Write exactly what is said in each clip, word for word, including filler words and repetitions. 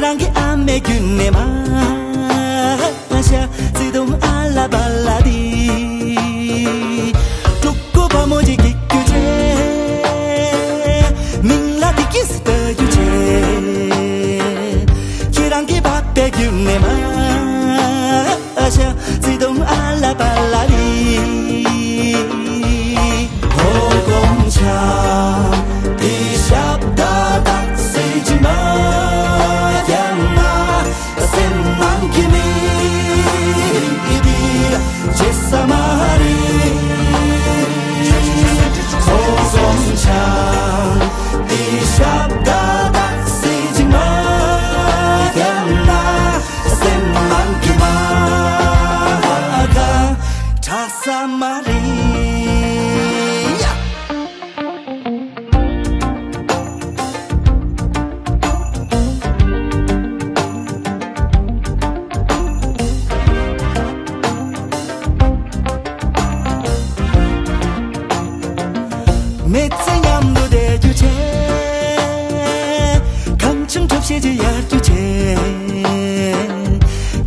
རང་གི་ཨ་མའི་རྒྱུད་ནས་མ་ཤ་བརྩེ་དུང་ཨ་ལ་པ་ལ་དི། ཕྲུ་གུ་བུ་མོ་ཅིག་སྐྱེ་རྒྱུ་བྱས། མིང་ལ་དི་ཀི་སི་བཏགས་རྒྱུ་བྱས། ཁྱེད་རང་གི་པ་པའི་རྒྱུད་ནས་མ་ཤ་བརྩེ་དུང་ཨ་ལ་པ་ལ་དི། ཧོ་གོང་ཆ་དེ་ཞབས་ད་དག་སེ་ཇི་མ་ཀྱང་ང་སེམས་ནང་གི་མི་དེ་ཇེ་ས་མ་རེད། ཧོ་གོང་ཆ་དེ་ཞབས་ད་དག་སེ་ཇི་མ་ཀྱང་ང་སེམས་ནང་གི་མ་ག་དྲག་ས་མ་རེད། མི་ཚེ་མཉམ་དུ་བསྡད་རྒྱུ་བྱས། གང་བྱུང་གྲོགས་བྱེད་ཀྱི་ཡར་རྒྱུ་བྱས།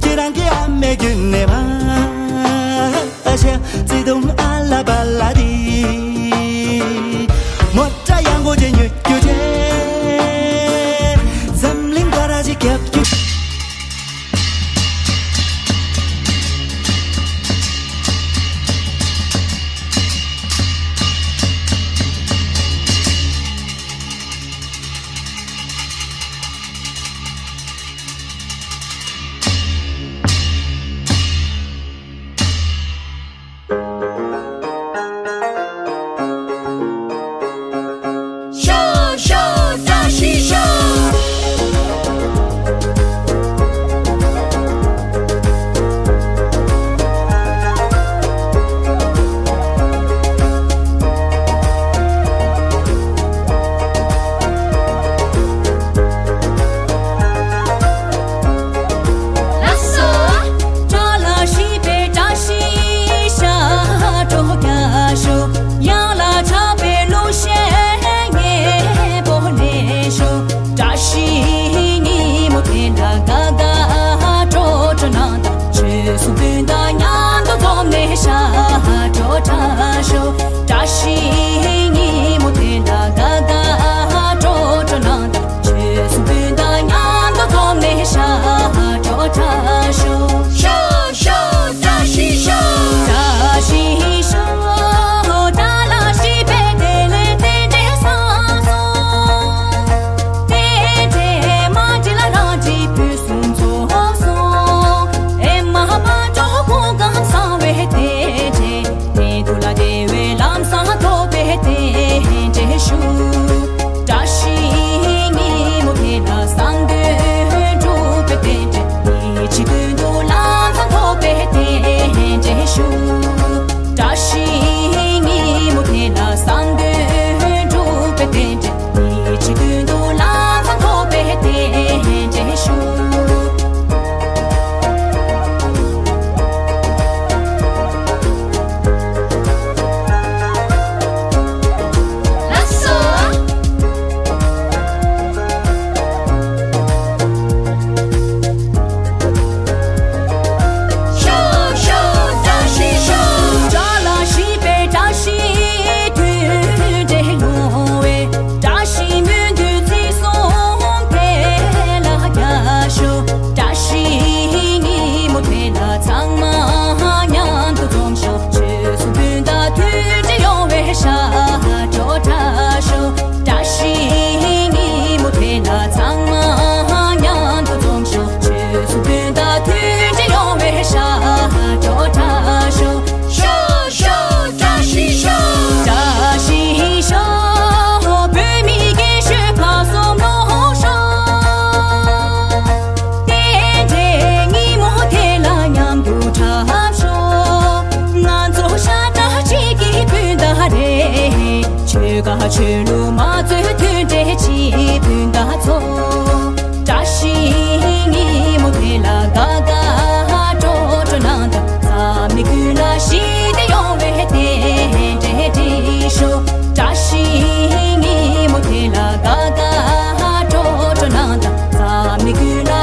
ཁྱེད་རང་གི་ཨ་མའི་རྒྱུད་ནས་མ་ཨ་ཤ་བརྩེ་དུང་ཨ་ལ་པ་ལ་དི། མོ་ཊ་ཡང་གོ་ཅེ་ཉོ་རྒྱུ་བྱས། འཛམ་གླིང་ག་ར་ཅིག་རྒྱབ་རྒྱུ། ཤོ་ཤོ་བཀྲ་ཤིས་ཤོ། ལགས་སོ། བཀྲ་ལ་ཤིས་པའི་བཀྲ་ཤིས་ཤ་སྤྲོ་རྒྱ་ཤོ། ཡང་ལ་ཆགས་པའི་གླུ་གཞས་སྙན་པོ་ལེན་ཤོ། བཀྲ་ཤིས་ཉིན་མོ་དེ་ལ་དགའ་དགའ་སྤྲོ་སྤྲོ་གནང་དང་། ཆོས་སྲུང་སྤུན་ཟླ་མཉམ་དུ་འཛོམས་ནས་ཤ་སྤྲོ་དྲག་ཤོ། བཀྲ་ཤིས་ཉིན་མོ་དེ་ལ་དགའ་དགའ་སྤྲོ་སྤྲོ་གནང་དང་། ཆོས་སྲུང་སྤུན་ཟླ་མཉམ་དུ་འཛོམས་ནས་ཤ་སྤྲོ་དྲག་ཤོ། ཤོ་ཤོ་བཀྲ་ཤིས་ཤོ། བཀྲ་ཤིས་ཤོ། བཀྲ་ལ་ཤིས་པའི་དེ་ལས་རྟེན་འབྲེལ་བཟང་སོང་། རྟེན་འབྲེལ་མ་འགྲིག་ལ་རང་འགྲིག་ཕུན་སུམ་ཚོགས་སོང་། ཨེ་མ་ཕ་འགྲོ་སྐུ་ཁམས་བཟང་བའི་རྟེན་འབྲེལ། གནས་དུ་ལ་བདེ་བའི་ལམ་བཟང་ཐོབ་པའི་རྟེན་འབྲེལ་ཞུ། བཀྲ་ཤིས་ཉིན་མོ་དེ་ལ་བསམ་དོན་འགྲུབ་པའི་རྟེན་འབྲེལ། ཡིད་ཆེས་དོན་དུ་ལམ་བཟང་ཐོབ་པའི་རྟེན་འབྲེལ་ཞུ། བཀྲ་ཤིས་ཉིན་མོ་དེ་ལ་བསམ་དོན་འགྲུབ་པའི་རྟེན་འབྲེལ། ཡིད་ཆེས་དོན་དུ་ལམ་བཟང་ཐོབ་པའི་རྟེན་འབྲེལ་ཞུ། ལགས་སོ། ཤོ་ཤོ་བཀྲ་ཤིས་ཤོ། བཀྲ་ལ་ཤིས་པའི་བཀྲ་ཤིས་དུས་འདྲེན་ཡོང་བའི། བཀྲ་ཤིས་སྨོན་འདུན་ཚིག་གསུམ་དེ་ལ་རྒྱ་ཤོ། བཀྲ་ཤིས་ཉིན་མོ་དེ་ལ་ཚང་མ་མཉམ་དུ་འཛོམས་ཤོག་ཆོས་སྲུང་སྤུན་ཟླ་མཐུན་སྒྲིལ་ཡོང་བའི་ཤ་སྤྲོ་དྲག་ཤོ། བཀྲ་ཤིས་ཉིན་མོ་དེ་ལ་ཚང་མ་མཉམ་དུ་འཛོམས་ཤོག་ཆོས་སྲུང་སྤུན་ཟླ་མཐུན་སྒྲིལ་ཡོང་བའི་ཤ་སྤྲོ་དྲག་ཤོ། ཤོ་ཤོ་བཀྲ་ཤིས་ཤོ། བཀྲ་ཤིས་ཤོ། བོད་མི་རྒན་གཞོན་བར་གསུམ་ལོ་ཤོ། རྟེན་འབྲེལ་ཉིན་མོ་དེ་ལ་མཉམ་དུ་འཁྲབ་ཤོག་ང་ཚོ་ཤ་ཁྲག་གཅིག་གི་སྤུན་ཟླ་རེད། ཆོལ་ཁ་ཆོས་ལུགས་མ་རྩོད་མཐུན་འབྲེལ་གྱི་སྤུན་ཟླ་ཚོ། བཀྲ་ཤིས་ཉིན་མོ་དེ་ལ་དགའ་དགའ་སྤྲོ་སྤྲོ་གནང་དང་། འཛམ་གླིང་ཀུན་ལ་ཞི་བདེ་ཡོང་བའི་རྟེན་འབྲེལ་སྒྲིག་ཤོག་བཀྲ་ཤིས་ཉིན་མོ་དེ་ལ་དགའ་དགའ་སྤྲོ་སྤྲོ་གནང་དང་། འཛམ་གླིང་ཀུན་ལ་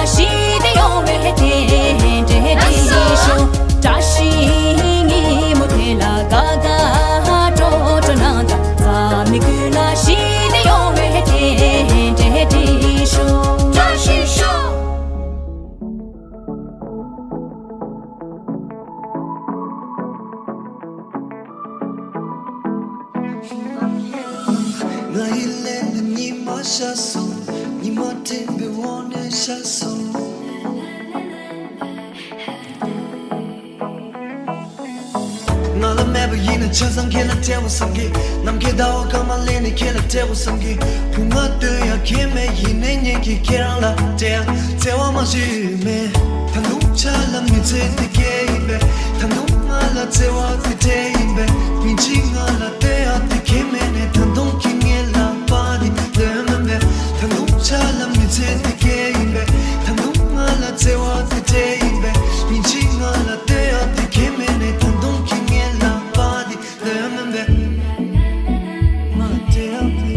འདི་འོག་ནས་ཤར་སོང་། ང་ལ་མེད་པ་ཡིན་ན་ཆ་ཚང་ཁྱེད་ལ་སྤྲད་པ་བསམ་གི། ནམ་མཁའི་ཟླ་བ་སྐར་མ་ལེན་ནས་ཁྱེད་ལ་སྤྲད་པ་བསམ་གི། བུ་ང་ལྟོས་ཡ་ཁྱེད་མེད་ཡིན་ནའི་ངེད་ཀྱིས་ཁྱེད་རང་ལ་སྤྲད་ཡ་བརྩེ་བ་མ་ཞིག་མེད། ད་དུང་ཆ་ལ་མི་ཚེ་འདི་སྐྱེལ་ཡིན་པས། ད་དུང་ང་ལ་བརྩེ་བ་འདི་སྤྲད་ཡིན་པས། ཉིན་གཅིག་ང་ལ་ལྟོས་ཡ་འདི་ཁྱེད་མེད་ནས་ད་དུང་ཁྱེད་ངའི་ལག་པ་འདི་ལོན་མིན་པས། ད་དུང་ཆ་ལ་མི་ཚེ་འདི་སྐྱེལ་ཡིན་པས། ད་དུང་ང་ལ་བརྩེ་བ་འདི་སྤྲད་ཡིན་པས། ཉིན་གཅིག་ང་ལ་ལྟོས་ཡ་འདི་ཁྱེད་མེད་ནས་ད་དུང་ཁྱེད་ངའི་ལག་པ་འདི་ལོན་མིན་པས། ང་ལ་སྤྲད་ཡ་འདི་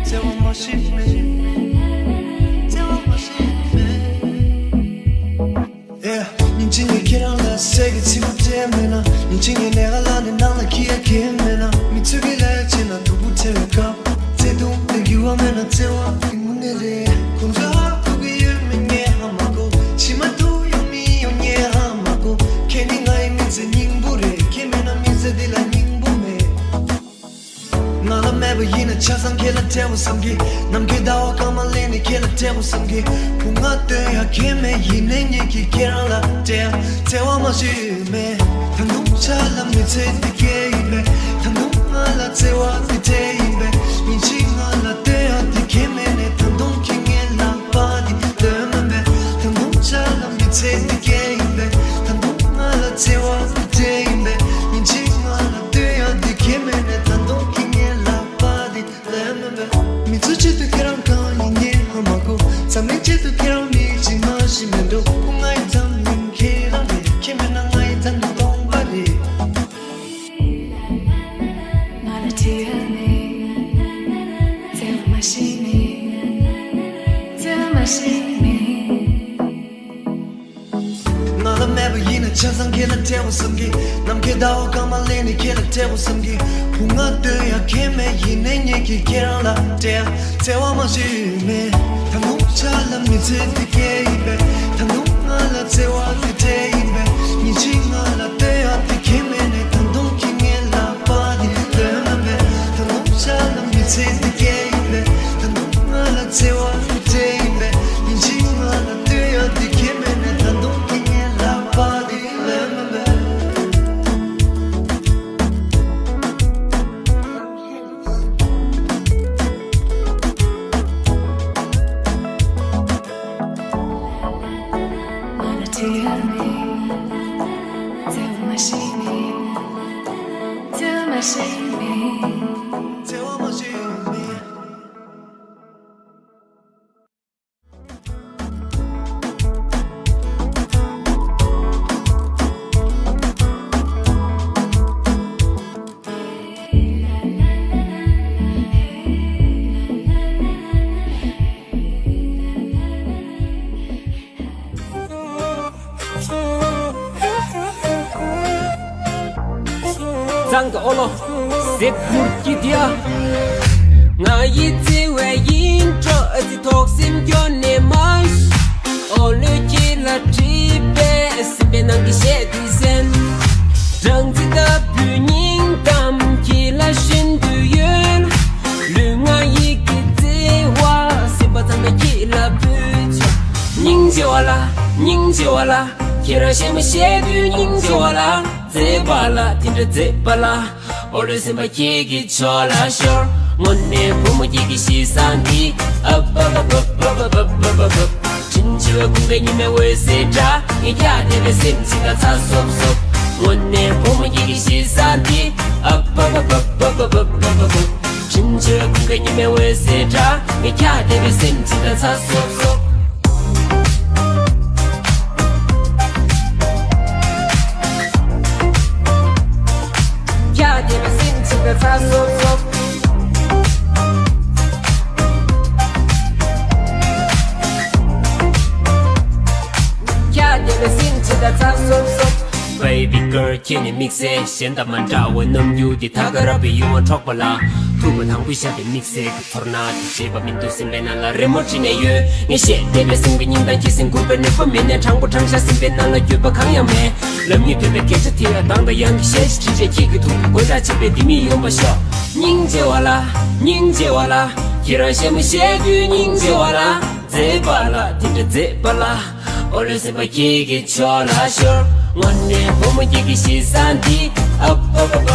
བརྩེ་བ་མ་ཞིག་མེད། བརྩེ་བ་མ་ཞིག་མེད། ཨེ། ཉིན་གཅིག་ངས་ཁྱེད་རང་ལ་ཟས་ཀྱི་ཚིག་པ་སྤྲད་མེད་ན། ཉིན་གཅིག་ངས་ལས་ཀ་ལ་ནས་ནང་ལ་འཁྱེར་ཡ་གལ་མེད་ན། མི་ཚོས་ཀྱི་ལས་བྱེད་ན་སྡུག་པོ་ཐེབས་པའི་སྐབས། བརྩེ་དུང་དེ་འགྱུར་བ་མེད་ན་བརྩེ་བ་དེ་དངོས་གནས་རེད། ཁོང་ཚོས་ཧ་གོ་གི་ཡོད་མེད་ངས་ཧ་མ་གོ། ཕྱི་མ་སྡུག་ཡོང་མི་ཡོང་ངས་ཧ་མ་གོ། ཁྱེད་ནི་ང་ཡི་མི་ཚེ་སྙིང་པོ་རེད། ཁྱེད་མེད་ན་མི་ཚེ་འདི་ལ་སྙིང་པོ་མེད། ང་ལ་མེད་པ་ཡིན་ན་ཆ་ཚང་ཁྱེད་ལ་སྤྲད་པ་བསམ་གི། ནམ་མཁའི་ཟླ་བ་སྐར་མ་ལེན་ནས་ཁྱེད་ལ་སྤྲད་པ་བསམ་གི། བུ་ང་ལྟོས་ཡ་ཁྱེད་མེད་ཡིན་ནའི་ངེད་ཀྱིས་ཁྱེད་རང་ལ་སྤྲད་ཡ་བརྩེ་བ་མ་ཞིག་མེད། ད་དུང་ཆ་ལ་མི་ཚེ་འདི་སྐྱེལ་ཡིན་པས། ད་དུང་ང་ལ་བརྩེ་བ་འདི་སྤྲད་ཡིན་པས། ཉིན་གཅིག་ང་ལ་ལྟོས་ཡ་འདི་ཁྱེད་མེད་ནས་ད་དུང་ཁྱེད་ངའི་ལག་པ་འདི་ལོན་མིན་པས། ད་དུང་ཆ་ལ་མི་ཚེ་འདི་སྐྱེལ་ཡིན་པས། ད་དུང་ང་ལ་བརྩེ་བ་འདི་སྤྲད་ཡིན་པས། ཉིན་གཅིག་ང་ལ་ལྟོས་ཡ་འདི་ཁྱེད་མེད་ནས་ད་དུང་ཁྱེད་ངའི་ལག་པ་འདི་ལོན་མིན་པས། མི་ཚོའི་ཆེད་དུ་ཁྱེད་རང་གང་ཡིན་ངས་ཧ་མ་གོ། འཛམ་གླིང་ཆེད་དུ་ཁྱེད་རང་མི་གཅིག་མ་ཞིག་མེད་འགྲོ། ཁོ་ང་ཡི་འཛམ་གླིང་ཁྱེད་རང་རེད། ཁྱེད་མེད་ན་ང་ཡི་འཛམ་གླིང་སྟོང་པ་རེད། ང་ལ་བྲེལ་བ་མེད། བརྩེ་བ་མ་ཤེས་མེད། བརྩེ་བ་མ་ཤེས་མེད། ང་ལ་མེད་པ་ཡིན་ན་ཆ་ཚང་ཁྱེད་ལ་སྤྲད་པ་བསམ་གི། ནམ་མཁའི་ཟླ་བ་སྐར་མ་ལེན་ནས་ཁྱེད་ལ་སྤྲད་པ་བསམ་གི། བུ་ང་ལྟོས་ཡ་ཁྱེད་མེད་ཡིན་ནའི་ངེད་ཀྱིས་ཁྱེད་རང་ལ་སྤྲད་ཡ་བརྩེ་བ་མ་ཞིག་མེད། ད་དུང་ཆ་ལ་མི་ཚེ་འདི་སྐྱེལ་ཡིན་པས། ད་དུང་ང་ལ་བརྩེ་བ་འདི་སྤྲད་ཡིན་པས། ཉིན་གཅིག་ང་ལ་ལྟོས་ཡ་འདི་ཁྱེད་མེད་ནས་ད་དུང་ཁྱེད་ངའི་ལག་པ་འདི་ལོན་མིན་པས། ད་དུང་ཆ་ལ་མི་ཚེ་འདི་སྐྱེལ་ཡིན་པས། ད་དུང་ང་ལ་བརྩེ་བ་འདི་སྤྲད་ཡིན་པས། ཉིན་གཅིག་ང་ལ་ལྟོས་ཡ་འདི་ཁྱེད་མེད་ནས་ད་དུང་ཁྱེད་ངའི་ལག་པ་འདི་ལོན་མིན་པས། ང་ལ་བྲེལ་བ་མེད། བརྩེ་བ་མ་ཤེས་མེད། བརྩེ་བ་མ་ཤེས་མེད། བརྩེ་བ་མ་ཤེས་མེད། གཙང་གི་ཨོ་ལོ། གཟིགས་ཁུར་གྱི་དེ་ཡ། ང་ཡི་བརྩེ་བའི་ཡིན་འགྲོ་ཨ་ཙི་ཐོག་སེམས་སྐྱོ་ནས་མ། ཨོ་ལོས་ཁྱེད་ལ་བྲིས་པའི་སེམས་པའི་ནང་གི་གཞས་དེ་གསན། སྦྲང་རྩི་ལྟ་བུའི་སྙིང་གཏམ་ཁྱེད་ལ་ཤོད་འདོད་ཡོད། ལུས་ངག་ཡིད་ཀྱི་བརྩེ་བ་སེམས་པ་ཚང་མས་ཁྱེད་ལ་ཕུལ་ཆོག་སྙིང་རྗེ་བ་ལ་སྙིང་རྗེ་བ་ལ། ཁྱེད་རང་གཞས་མ་བཤད་དུས་སྙིང་རྗེ་བ་ལ། མཛེས་པ་ལ་དེ་འདྲ་མཛེས་པ་ལ། ཨོ་ལོའི་སེམས་པ་ཁྱེད་ཀྱི་ཕྱོགས་ལ་ཤོར། དངོས་གནས་བུ་མོ་ཁྱེད་ཀྱི་གཤིས་བཟང་འདི། ཨ་པ་པ་པ། དྲིན་ཆེ་བའི་ཀུན་དགའ་ཉི་མའི་འོད་ཟེར་འདྲ། ངས་ཁྱེད་བལྟས་པས་སེམས་གཅིག་ལ་ཚ་སོབ་སོབ། དངོས་གནས་བུ་མོ་ཁྱེད་ཀྱི་གཤིས་བཟང་འདི། ཨ་པ་པ་པ། དྲིན་ཆེ་བའི་ཀུན་དགའ་ཉི་མའི་འོད་ཟེར་འདྲ། ངས་ཁྱེད་བལྟས་པས་སེམས་གཅིག་ལ་ཚ་སོབ་སོབ། ཁྱེད་བལྟས་པས་སེམས་གཅིག་ལ་ཚ་སོབ་སོབ། ཁྱེད་བལྟས་པས་སེམས་གཅིག་ལ་ཚ་སོབ་སོབ། Baby girl ཁྱེད་ནི་དམིགས་བསལ། གཞན་དང་མ་འདྲ་བའི་རྣམ་འགྱུར་འདི། ད་ག་རང་བའི་ཡིད་དབང་འཕྲོག་པ་ལ། ཐུག་པ་དང་པོའི་ཞག་གི་དམིགས་བསལ་གྱི་ཚོར་སྣང་དེ། བརྗེད་པ་མི་འདུག་སེམས་པའི་ནང་ལ་རི་མོ་བྲིས་ནས་ཡོད། ངས་བཤད་བསྡད་པའི་སེམས་ཀྱི་སྙིང་གཏམ་ཁྱེད་སེམས་འགུག་པའི་ནུས་པ་མེད་ནས། དྲང་པོ་དྲང་བཞག་སེམས་པའི་ནང་ལ་འགྱོད་པ་གང་ཡང་མེད། ལབ་སྙིང་འདོད་པའི་སྐད་ཆ་དེ་ཡང་དང་དང་ཡང་གི་གཞས་ཤིག་བྲིས་རྗེས། ཁྱེད་ཀྱི་ཐུགས་ཀྱི་དགོད་བྲག་ཆེན་པོའི་ལྡེ་མིག་ཡོང་བ་ཤོག་སྙིང་རྗེ་བ་ལ། སྙིང་རྗེ་བ་ལ། ཁྱེད་རང་ཞལ་མོ་བཞད་དུས་སྙིང་རྗེ་བ་ལ། མཛེས་པ་ལ་དེ་འདྲ་མཛེས་པ་ལ། ཨོ་ལེ་སེམས་པ་ཁྱེད་ཀྱི་ཕྱོགས་ལ་ཤོར། དངོས་གནས་བུ་མོ་ཁྱེད་ཀྱི་གཤིས་བཟང་འདི། ཨ་པ་པ།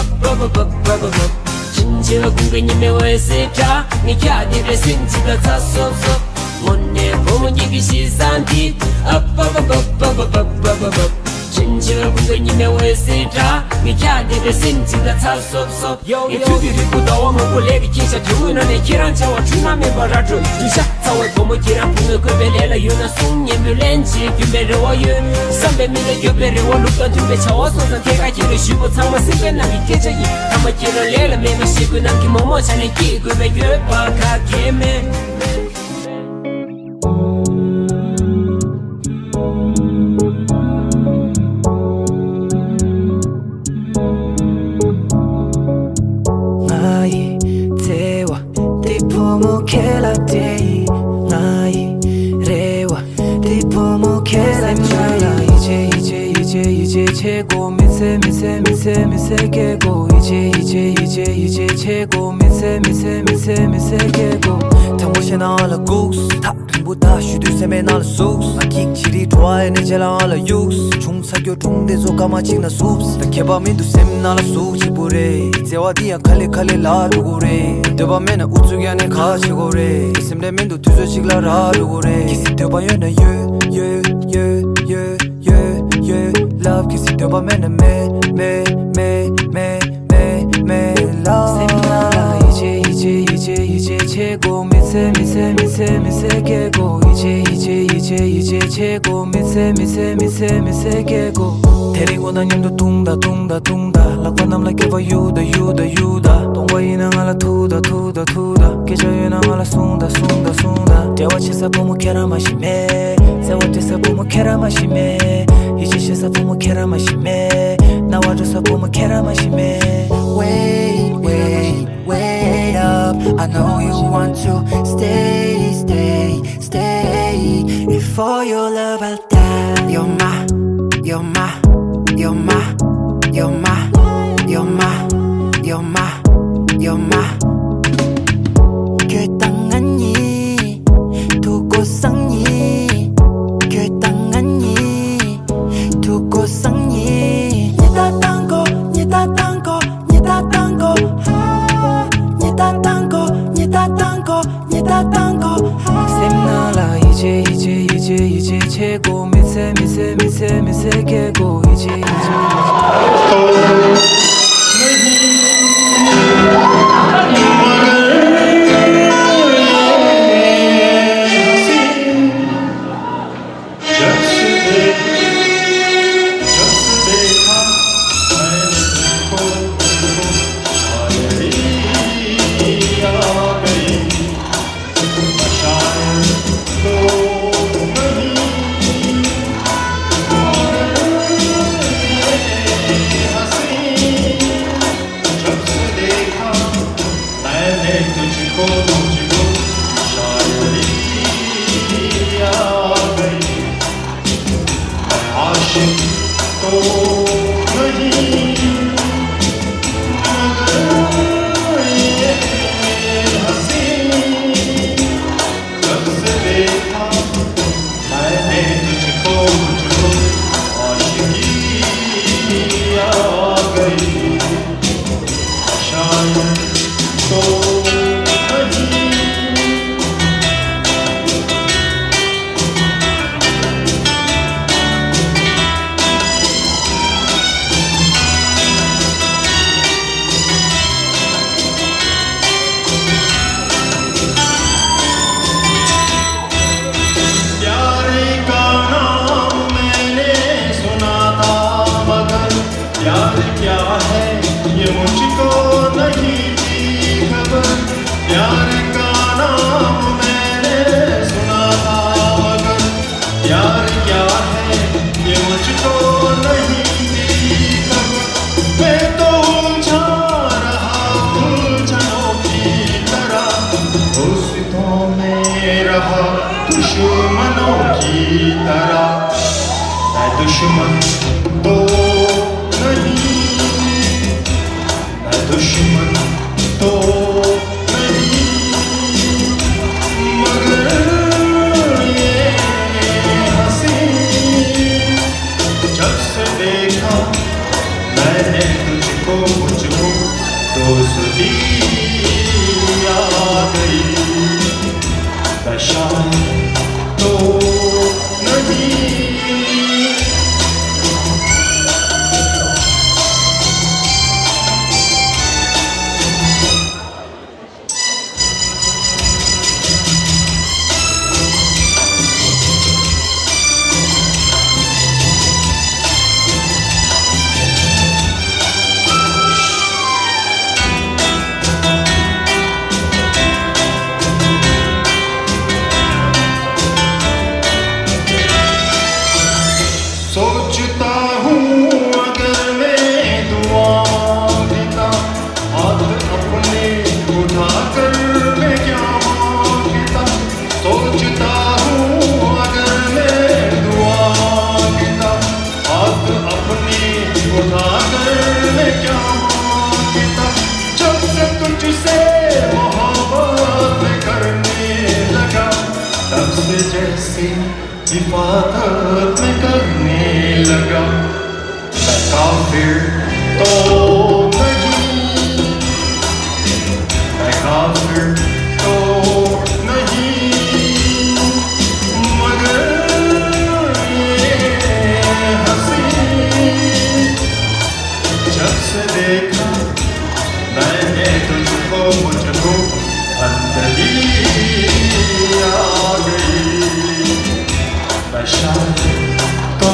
ཕྱིན་ཆད་ལ་ཀུན་དགའ་ཉི་མའི་འོད་ཟེར་འདྲ། ངས་ཁྱེད་དེ་འདྲ་སེམས་ཅི་ལ་ཚ་སོབ་སོབ། དངོས་གནས་བུ་མོ་ཁྱེད་ཀྱི་གཤིས་བཟང་འདི། ཨ་པ་པ། ཕྱིན་ཆད་ལ་ཀུན་དགའ་ཉི་མའི་འོད་ཟེར་འདྲ། ངས་ཁྱེད་དེ་འདྲ་སེམས་ཅི་ལ་ཚ་སོབ་སོབ། ངས་ཐུག་དེ་རི་བོ་ཟླ་བ་སྔོན་པོ་ལས་ཀྱི་ཁྱེད་ཤ་དྲི་བོའི་ནང་ནས་ཁྱེད་རང་བྱ་བ་འཁྲུལ་སྣང་མེད་པར་ར་སྤྲོད་འདུས་ཤ་ཚ་བའི་བུ་མོ་ཁྱེད་རང་བུ་མོའི་བཀོད་པའི་ལས་ལ་ཡོད་ན་གསུང་སྙན་པོའི་ལན་ཅིག་རྒྱུན་པའི་རེ་བ་ཡོད། བསམ་པའི་མི་ལ་འགྱོད་པའི་རེ་བ་ལུགས་དང་མཐུན་པའི་བྱ་བ་སོང་ཙང་ཐད་ཀར་ཁྱེད་ལ་ཞུས་པ་ཚང་མ་སེམས་པའི་ནང་གི་སྐད་ཆ་ཡིན། ཐ་མ་ཁྱེད་རང་ལས་ལ་མེད་ན་ཤེས་དགོས་ནམ་གྱི་མོག་མོག་ཆ་ནས་སྐྱིད་དགོས་པའི་འགྱོད་པ་ག་གེ་མེད། ང་ཡི་བརྩེ་བ་འདི་བུ་མོ་ཁྱེད་ལ་སྤྲད་ཡིན། ང་ཡི་རེ་བ་འདི་བུ་མོ་ཁྱེད་ལ་སྤྲད་ཡིན། ཡིད་ཆེས་ཡིད་ཆེས་ཡིད་ཆེས་ཡིད་ཆེས་བྱེད་དགོས། མི་ཚེ་མི་ཚེ་མི་ཚེ་མི་ཚེ་སྐྱེལ་དགོས། ཡིད་ཆེས་ཡིད་ཆེས་ཡིད་ཆེས་ཡིད་ཆེས་བྱེད་དགོས། མི་ཚེ་མི་ཚེ་མི་ཚེ་མི་ཚེ་སྐྱེལ་དགོས། དྲང་པོ་བཤད་ན་ང་ལ་སྒུགས། ཐག་རིང་པོ་ད་ཞུ་དུས་སེམས་པའི་ནང་ལ་ཟུག་ང་ཀིག་བྱེད་རིགས་བྲོ་བ་ཡེ་ནས་རྗེས་ལ་ང་ལ་གཡུགས། ཆུང་ཚ་སྐྱོ་གྲུང་དེ་ཚོ་སྐར་མ་གཅིག་ན་སུབས། ད་ཁྱད་པར་མི་འདུག་སེམས་ནང་ལ་ཟུག་གཅིག་པུ་རེད། བརྩེ་བ་འདི་ཡང་ག་ལེ་ག་ལེ་ལ་འགྲོ་གོ་རེད། འདོད་པ་མེད་ན་ཨུ་ཚུགས་ཡང་ནས་ག་བྱེད་གོ་རེད། སེམས་ཁྲལ་མི་འདུག་དུས་ཚོད་གཅིག་ལ་རག་འགྲོ་གོ་རེད། གལ་སྲིད་འདོད་པ་ཡོད་ན་ཡོད་ཡོད་ཡོད་ཡོད་ཡོད་ཡོད་ལབ། གལ་སྲིད་འདོད་པ་མེད་ན་མེད་མེད་མེད་མེད་མེད་ལ། སེམས་ནང་ལ་ཡིད་ཆེས་ཡིད་ཆེས་ཡིད་ཆེས་ཡིད་ཆེས་བྱེད་དགོས། མི་ཚེ་མི་ཚེ་མི་ཚེ་མི་ཚེ་སྐྱེལ་དགོས། ཡིད་ཆེས་ཡིད་ཆེས་ཡིད་ཆེས་ཡིད་ཆེས་བྱེད་དགོས། མི་ཚེ་མི་ཚེ་མི་ཚེ་མི་ཚེ་སྐྱེལ་དགོས། དེ་རིང་འོ་ན་མཉམ་དུ་ཐུང་ད་ཐུང་ད་ཐུང་ད། ལག་པ་གནམ་ལ་སྐྱེལ་བ་གཡུག་ད་གཡུག་ད་གཡུག་ད། སྟོང་པ་ཡིན་ན་ང་ལ་ཐུག་ད་ཐུག་ད་ཐུག་ད། སྐད་ཆ་ཡོད་ན་ང་ལ་གསུང་ད་གསུང་ད་གསུང་ད། འབྲེལ་བ་བྱེད་ས་བུ་མོ་ཁྱེད་རང་མ་གཞི་མེད། བརྩེ་བ་སྤྲད་ས་བུ་མོ་ཁྱེད་རང་མ་གཞི་མེད། ཡིད་ཆེས་བྱེད་ས་བུ་མོ་ཁྱེད་རང་མ་གཞི་མེད། རྣ་བ་འགྲོ་ས་བུ་མོ་ཁྱེད་རང་མ་གཞི་མེད། Wait, wait, wait up. I know you want to stay, stay, stay. If for your love I'll die. You're my, you're my, you're my, you're my, you're my, you're my, you're my. ཁྱོད་དང་ང་གཉིས། ཐུག་གོ་སང་ཉིན། ཁྱོད་དང་ང་གཉིས། ཐུག་གོ་སང་ཉིན། ཉི་ཟླ་དང་གོ། ཉི་ཟླ་དང་གོ། ཉི་ཟླ་དང་གོ། ཉི་ཟླ་དང་གོ། ཉི་ཟླ་དང་གོ། ཉི་ཟླ་དང་གོ། སེམས་ནང་ལ་ཡིད་ཆེས་ཡིད་ཆེས་ཡིད་ཆེས་ཡིད་ཆེས་བྱེད་དགོས། མི་ཚེ་མི་ཚེ་མི་ཚེ་མི་ཚེ་སྐྱེལ་དགོས། ཡིད་ཆེས་ཡིད་ཆེས་ཡིད་ཆེས། मैंने तुझको तुझको शायरी आ गई। मैं आशिक तो नहीं, मगर ये हंसी जब से देखा मैंने तुझको, तुझको आशिकी आ गई। शायद तो नहीं। प्यार का नाम मैंने सुना था, मगर प्यार क्या है ये मुझको नहीं थी खबर। प्यार का नाम मैंने सुना था, मगर प्यार क्या है ये मुझको नहीं थी खबर। मैं तो उलझा रहा उलझनों की तरह, दोस्तों में रहा दुश्मनों की तरह। मैं दुश्मन तो नहीं, मैं दुश्मन तो नहीं, عبادت میں کرنے لگا۔ میں کافر تو نہیں، میں کافر تو نہیں، مگر یہ حسین جب سے دیکھا میں نے تجھ کو، مجھ کو اندھیری آ گئی۔ میں شاعر تو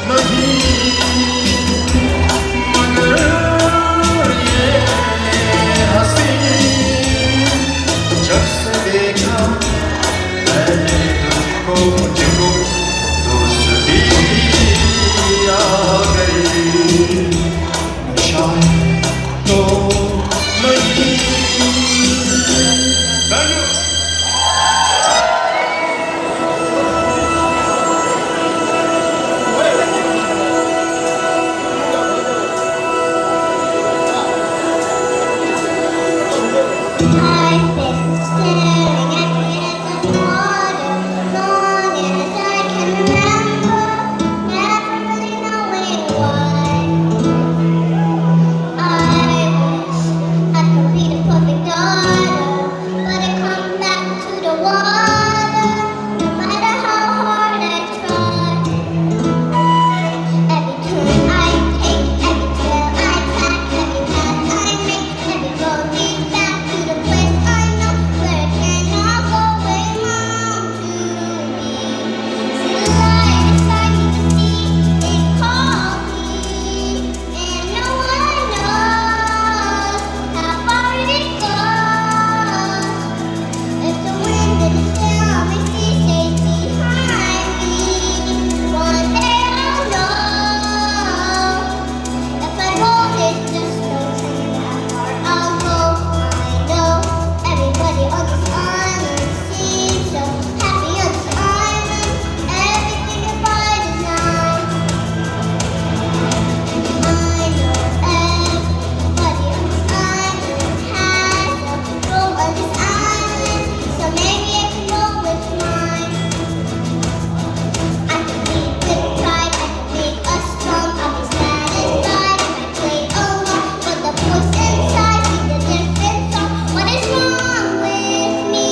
نہیں، مگر یہ حسین جب سے دیکھا میں نے تجھ کو، مجھ کو دوستی آ گئی۔ میں شاعر تو نہیں۔ I've been staring at the edge of water long as I can remember, never really knowing why. I wish I could be the perfect daughter, but I come back to the water, no matter how hard I try. Every turn I take, every trail I track, every path I make, every road leads back to the place I know, where I cannot go, where you long to be. See the light is shining, the sea, it calls me, and no one knows how far it goes. If the wind and the storm and sea stays behind me, one day I'll know. If I go, there's just no telling how far I'll go. I know everybody on this island seems so happy on this island. Everything is by design. I know everybody on this island has a room on this island, so maybe I can go with mine. I can be good and try, I can make us strong. I'll be satisfied if I play along, but the voice inside sings a different song. What is wrong with me?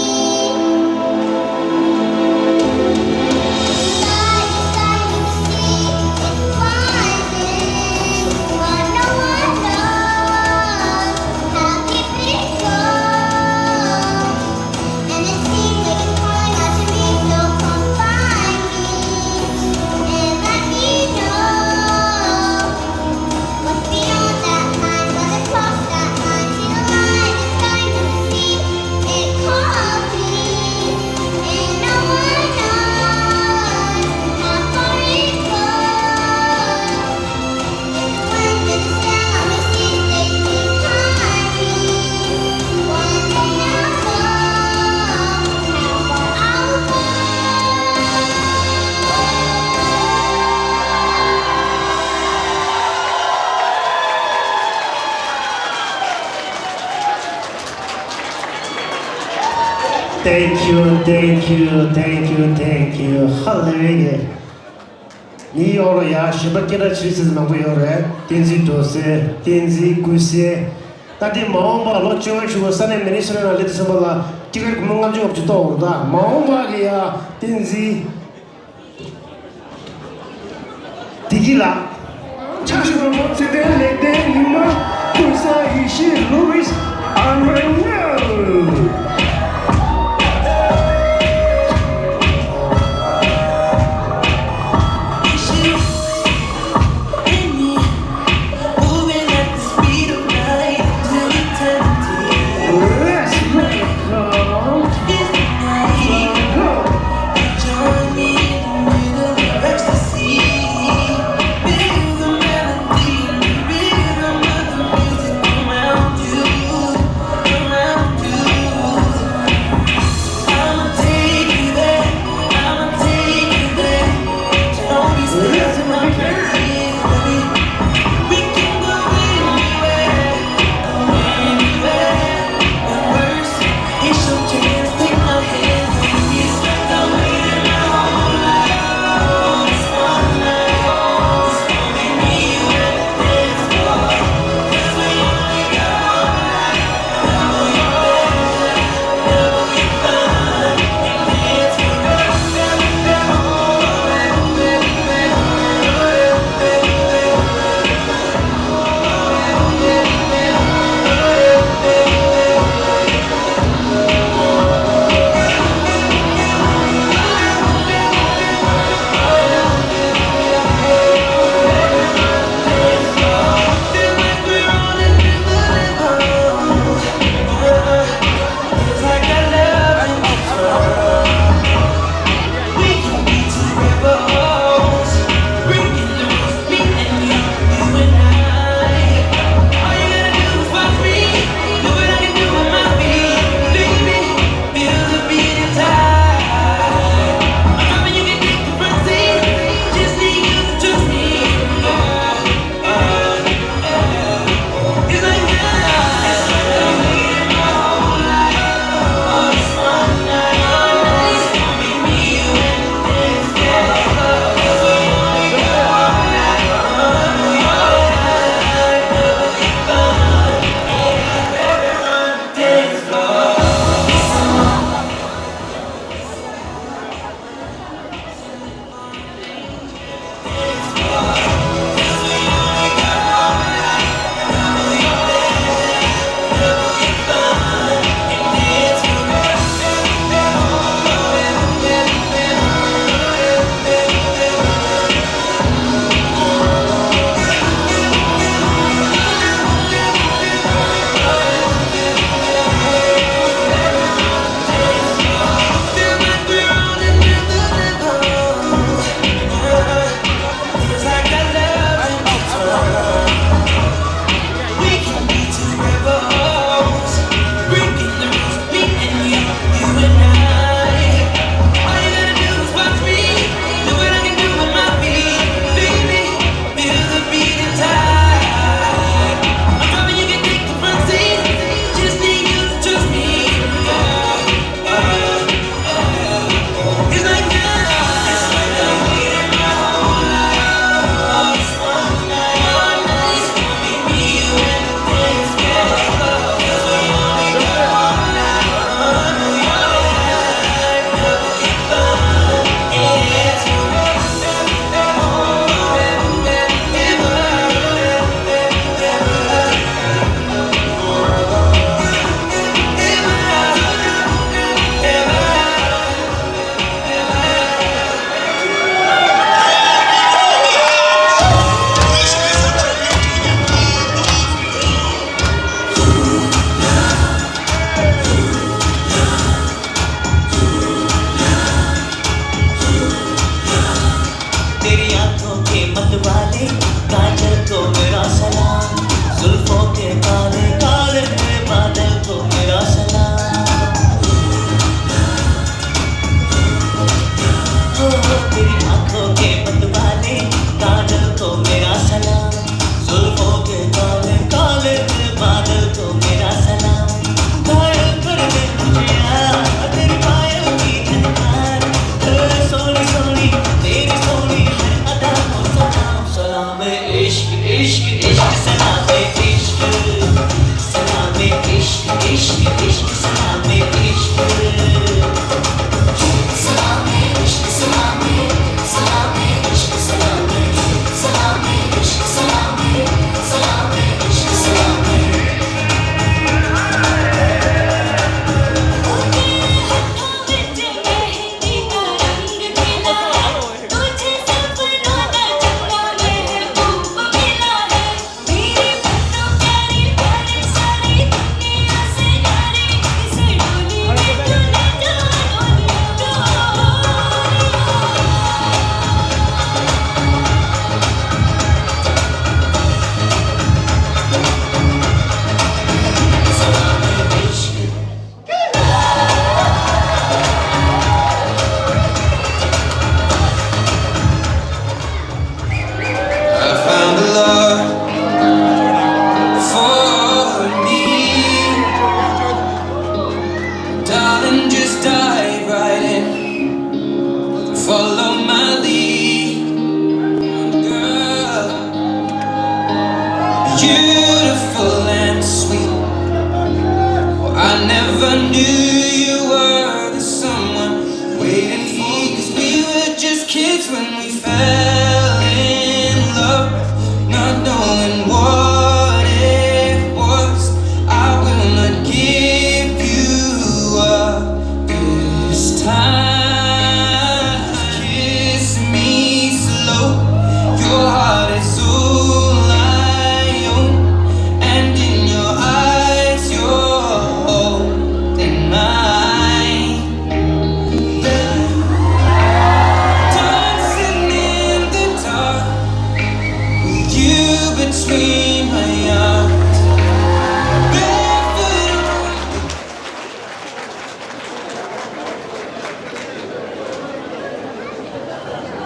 Thank you, thank you, thank you, thank you. Hallelujah. ངའི་ཡོང་རོགས་ཡ། གཞན་པ་སྐད་གྲགས་ཆེ་ཤོས་མང་པོ་ཡོད་རེད། བསྟན་འཛིན་རྡོ་སེ། བསྟན་འཛིན་ཀུན་གསལ། ད་དེ་མ་འོངས་པ་ལོ་བཅོ་ལྔ་བཞུགས་པ་ས་གནས་མི་ནི་སོ་ཊ་ནང་སླེབས་དུས་ཙམ་པ་ལ་སྤྲད་ཁར་སྒོར་མོ་ལྔ་བཅུ་ལྔ་བཅུ་གཏོང་འོང་། ད་མ་འོངས་པ་གི་ཡ་བསྟན་འཛིན་བདེ་སྐྱིད་ལགས། ཕྱག་ཞུ་རོགས། ཚེ་བརྟན་ལེགས་ལྡན་ཉི་མ། ཀུན་བཟང་ཡེ་ཤེས། ལུའིས་ཨན་རེ་ནེལ།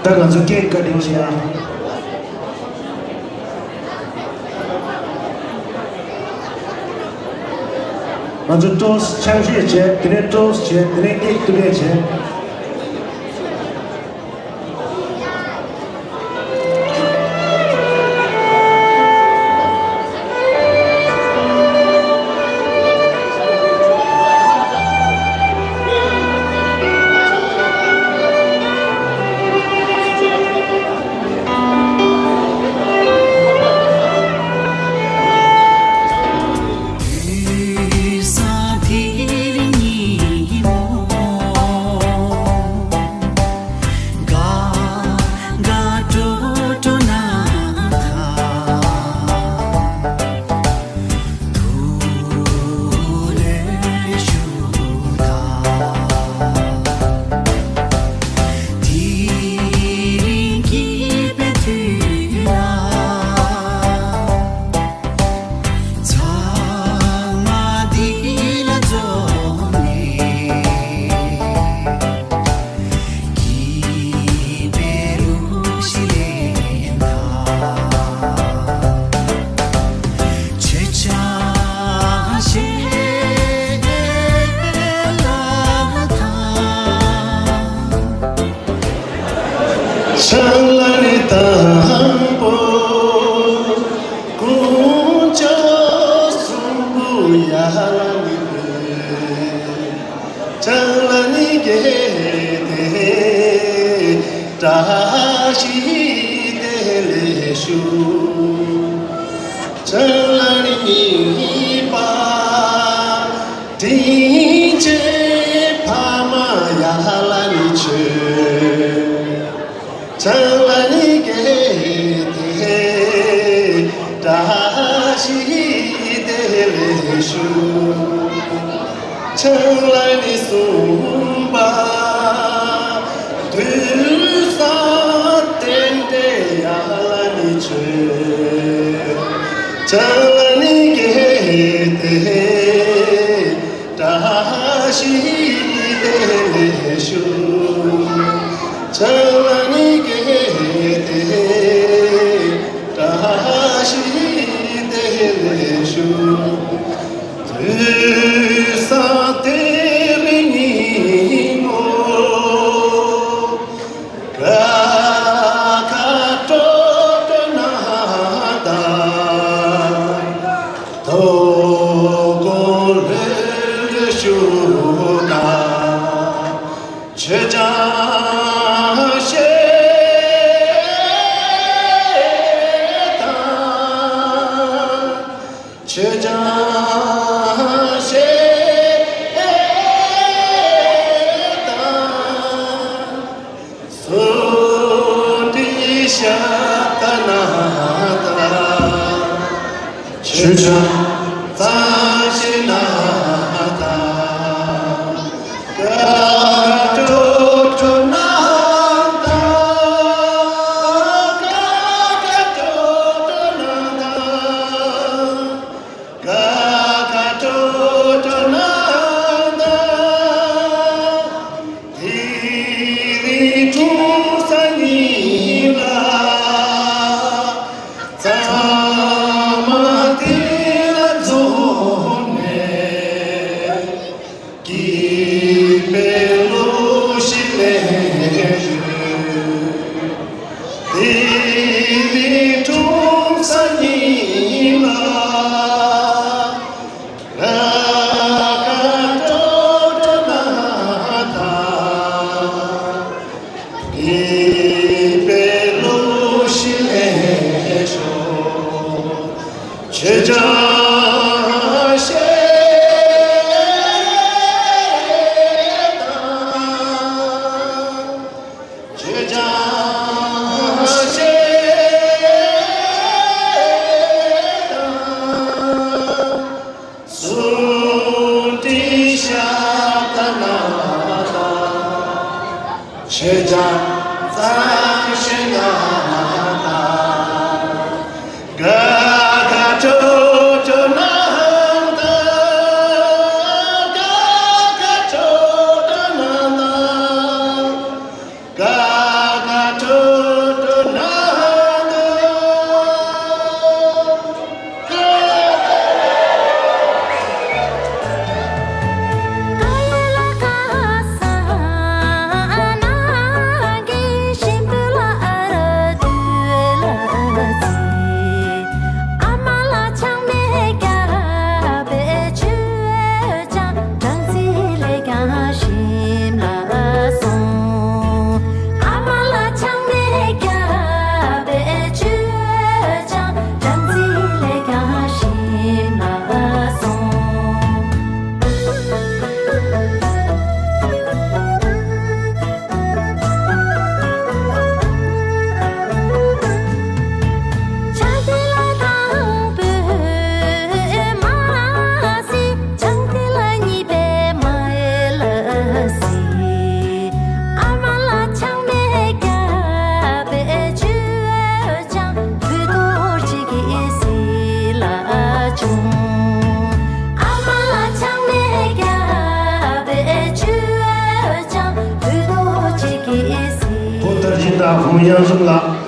ད་ང་ཚོ་སྐད་བཀའ་དྲིན་ཆེ། ང་ཚོ་ཊོས་ཆ་ཤས་བྱས། དེ་ནས་ཊོས་བྱས། དེ་ནས་སྐད་བསྡུ་རེས་བྱས། ཆང་ལ་ནི་དང་པོ་ཀུན་ཅོ་གསུམ་པོ་ཡ་ལ་ནི་ཆང་ལ་ནི་གེ་དེ་བཀྲ་ཤིས་བདེ་ལེགས་ཞུ། ཆང་ལ་ནི་གཉིས་པ་དྲིན་ཆེན་ཕ་མ་ཡ་ལ་ནི་ཆོས། ཆང་ལ་ནི་གེ་དེ་བཀྲ་ཤིས་བདེ་ལེགས་ཞུ། ཆང་ལ་ནི་གསུམ་པ་དུས་བཟང་རྟེན་འབྲེལ་ཡ་ལ་ནི་ཆོས། ཆང་ལ་ནི་གེ་དེ་བཀྲ་ཤིས་བདེ་ལེགས་ཞུ། ཆང་ལ་ནི་གེ་དེ་བཀྲ་ཤིས་བདེ་ལེགས་ཞུ། དུས་བཟང་དེ་རིང་ཉིན་མོ། ཀ་ཁ་ཏོ་ཏོ་ན་ད། དོ་གོ་ལེ་ལེ་ཤུ་ད། ཆོས་ཀྱང་བཤད་དང་། ཆོས་ཀྱང་བཤད་དང་། སུ་དྲི་ཤ་ད་ན་ད། ཆོས་ཀྱང་ཙང་ཤེ་ན་ད། ཀ་ཀ་ཏོ་ཏོ་ན་ད། ཀ་ཀ་ཏོ་ཏོ་ན་ད། ཀ་ཀ་ཏོ་ཏོ་ན་ད། དེ་རིང་ཁྲུང་ས་ཉིན་ལ། ཚང་མ་དེ་ལ་འཛོམས་ནས། སྐྱིད་པའི་ལོ་ཞིག་ལེན་ཞུ། དེ་རིང་ཁྲུང་ས་ཉིན་ལ། ར་ཀ་ཏོ་ཏོ་ན་ད། སྐྱིད་པའི་ལོ་ཞིག་ལེན་ཤོག་ཆོས་ཀྱང་བཤད་དང་། ཆོས་ཀྱང་བཤད་དང་། སུ་དྲི་ཤ་ད་ན་ད། ཆོས་ཀྱང་ཙང་ཤེ་ན་ད། ཀ་ཀ་ཏོ་ཏོ་ན་ད། ཀ་ཀ་ཏོ་ཏོ་ན་ད། ཀ་ཀ་ཏོ་ བུ་མོ་གཡང་འཛོམས་ལགས།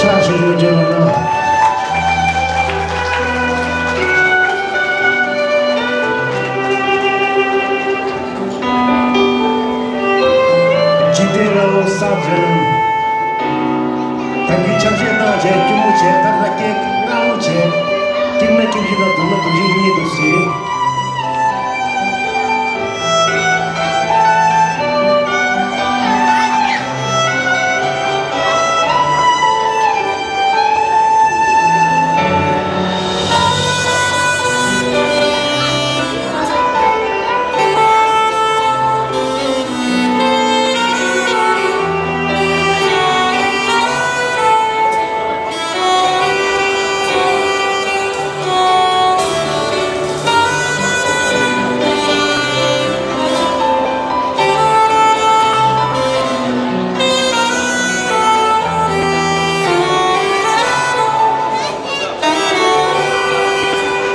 ཕྱག་ཞུ་རྒྱུ་བརྗོད་པ་ན། འཇིག་རྟེན་ར་བོ་ས་འཛིན། ད་གིན་ཆབ་ཆེན་བཏང་བྱས་སྐྱིད་མོ་བྱས། ད་ལྟ་སྐད་སྔ་མོ་བྱས། སྐྱིད་ན་སྐྱིད་བཞིན་དང་སྡུག་ན་སྡུག་བཞིན་གཉིས་འདུག་ཟེར།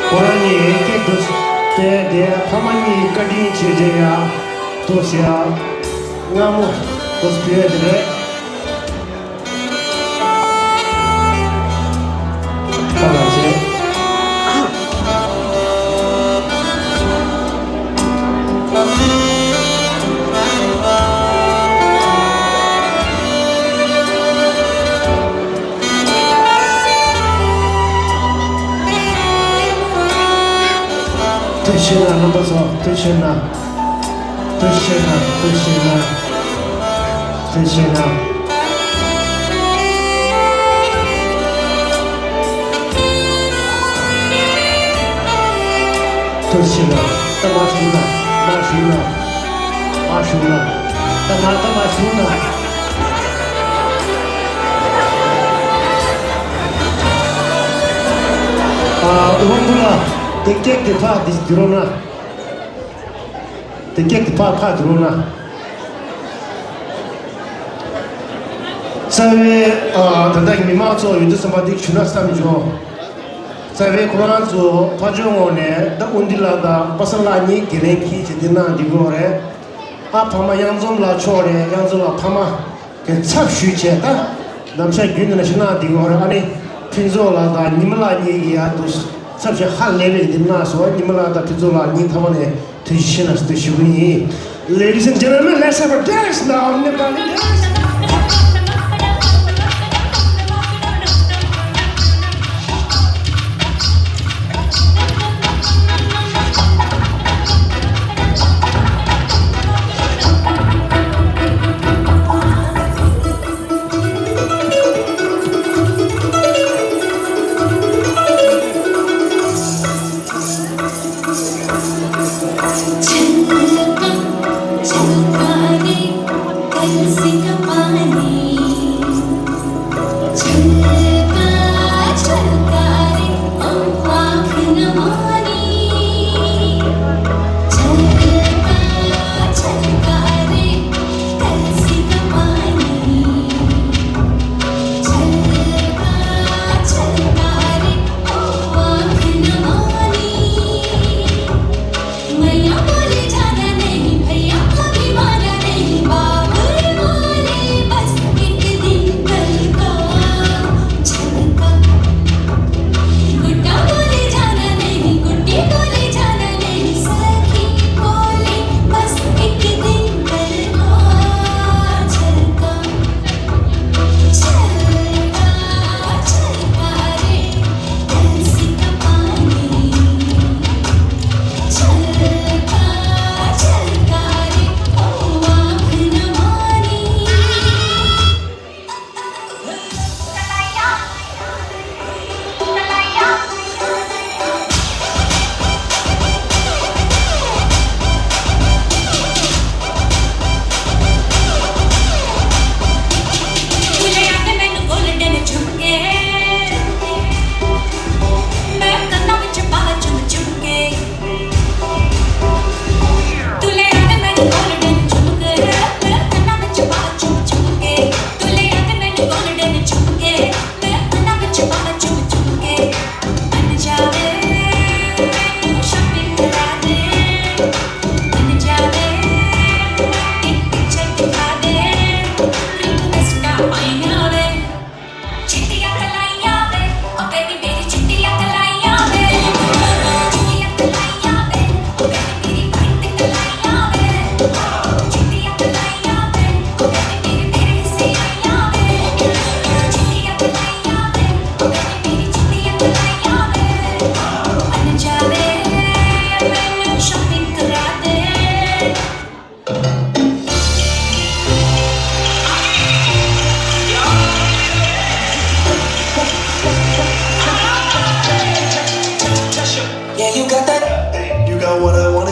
ཁོ་རང་གཉིས་སྐད་དུ་བསྟན་ཏེ་ཕ་མ་གཉིས་བཀའ་དྲིན་ཆེ་ཆེ་ཡ་དུ་ཟེར་ཡ་སྔ་མོ་དུ་ཕུལ་ཡ་དེ་རེད། ཁ་ལག་བྱས། ཐུགས་ཆེ་གནང་། རྣམ་པ་ཚོ་ཐུགས་ཆེ་གནང་། ཐུགས་ཆེ་གནང་། ཐུགས་ཆེ་གནང་། ཐུགས་ཆེ་གནང་། ཐུགས་ཆེ་གནང་། ད་མར་བཞུགས་གནང་། མར་བཞུགས་གནང་། མར་བཞུགས་གནང་། ད་མར་ད་མར་བཞུགས་གནང་། ཨ། དབང་པོ་ལགས། དེ་ཀེག་དེ་ཕར་དེ་བསྡུ་རོགས་གནང་། དེ་ཀེག་དེ་ཕར་ཕར་བསྡུ་རོགས་གནང་། རྩ་བའི་ཨ། ད་ལྟ་མི་མང་ཚོ་ཡོད་དུས་ཙམ་པ་འདི་ཞུ་ན་བསམ་བྱུང་། རྩ་བའི་ཁོ་རང་ཚོ་ཕར་ཕྱོགས་ངོས་ནས་ད་དབུ་འདི་ལགས་དང་པ་སངས་ལགས་གཉིས་འགན་ལེན་འཁྱེར་བྱས་འདི་གནང་བསྡད་ཀྱི་ཡོད་རེད། ཨ་ཕ་མ་གཡང་འཛོམས་ལགས་མཆོག་རེད། གཡང་འཛོམས་ལགས་ཕ་མ་གི་ཚབ་ཞུས་བྱས་ད་ནམ་ཞག་རྒྱུན་དུ་ནས་ཞུ་གནང་བསྡད་ཀྱི་ཡོད་རེད། ཨ་ནི་ཕུན་ཚོགས་ལགས་དང་ཉི་མ་ལགས་གཉིས་ཀྱིས་ཡར་དུ་ཚབ་བྱས་ཧ་ལས་པའི་འདི་གནང་སོང་། ཉི་མ་ལགས་དང་ཕུན་ཚོགས་ལགས་གཉིས་ཐོག་མ་ནས་ཐུགས་རྗེ་ཆེ་གནང་ཟེར་ཞུ་གི་ཡིན། Ladies and gentlemen, let's have a dance now, Nepali dance.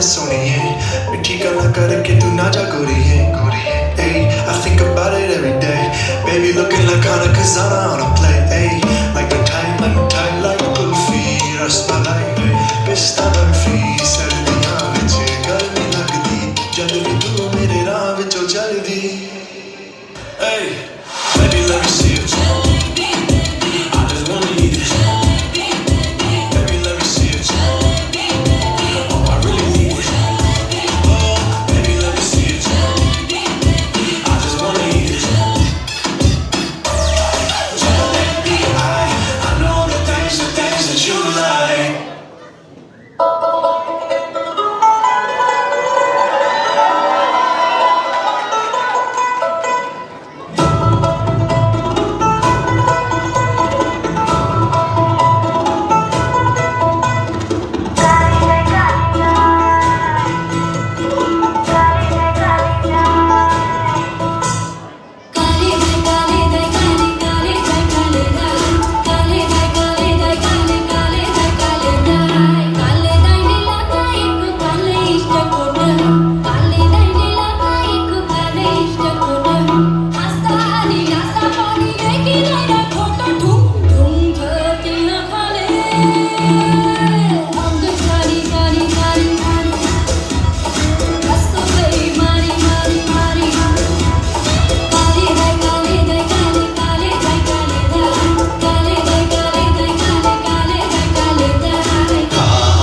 सोनिए, मिठी गल्लां करके तू ना जा गोरिए, गोरिए। Ayy, I think about it every day. Baby looking like kinda Khazana on a play. Ayy, like the tight, like the tight, like kulfi, rasmalai, pista barfi, सर्दियां विच गर्मी लगदी, जद भी तू मेरे राह विचों चलदी। Hey, baby, let me see it. I just wanna eat it. Baby, let me see it. Oh, I really need it. Oh, baby, let me see it. I just wanna eat it. Jalebi, I, I know the things, the things that you like.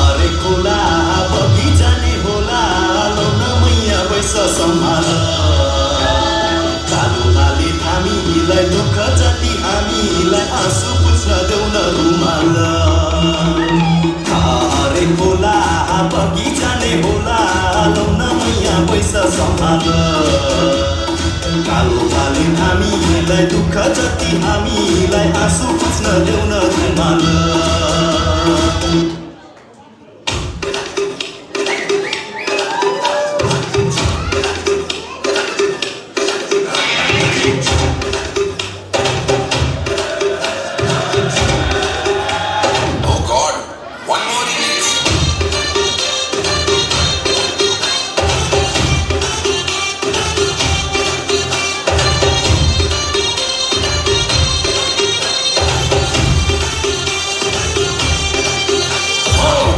हरेक खोला बगैँचाले होला, लौ न मैया पैसा सम्हाल। कालो भाले थामीलाई दुःख जति हामीलाई आँसु पुछ्न देऊ न रुमाल। हरेक खोला बगैँचाले होला, लौ न मैया पैसा सम्हाल। कालो भाले थामीलाई दुःख जति हामीलाई आँसु पुछ्न देऊ न रुमाल। Oh God, one more remix.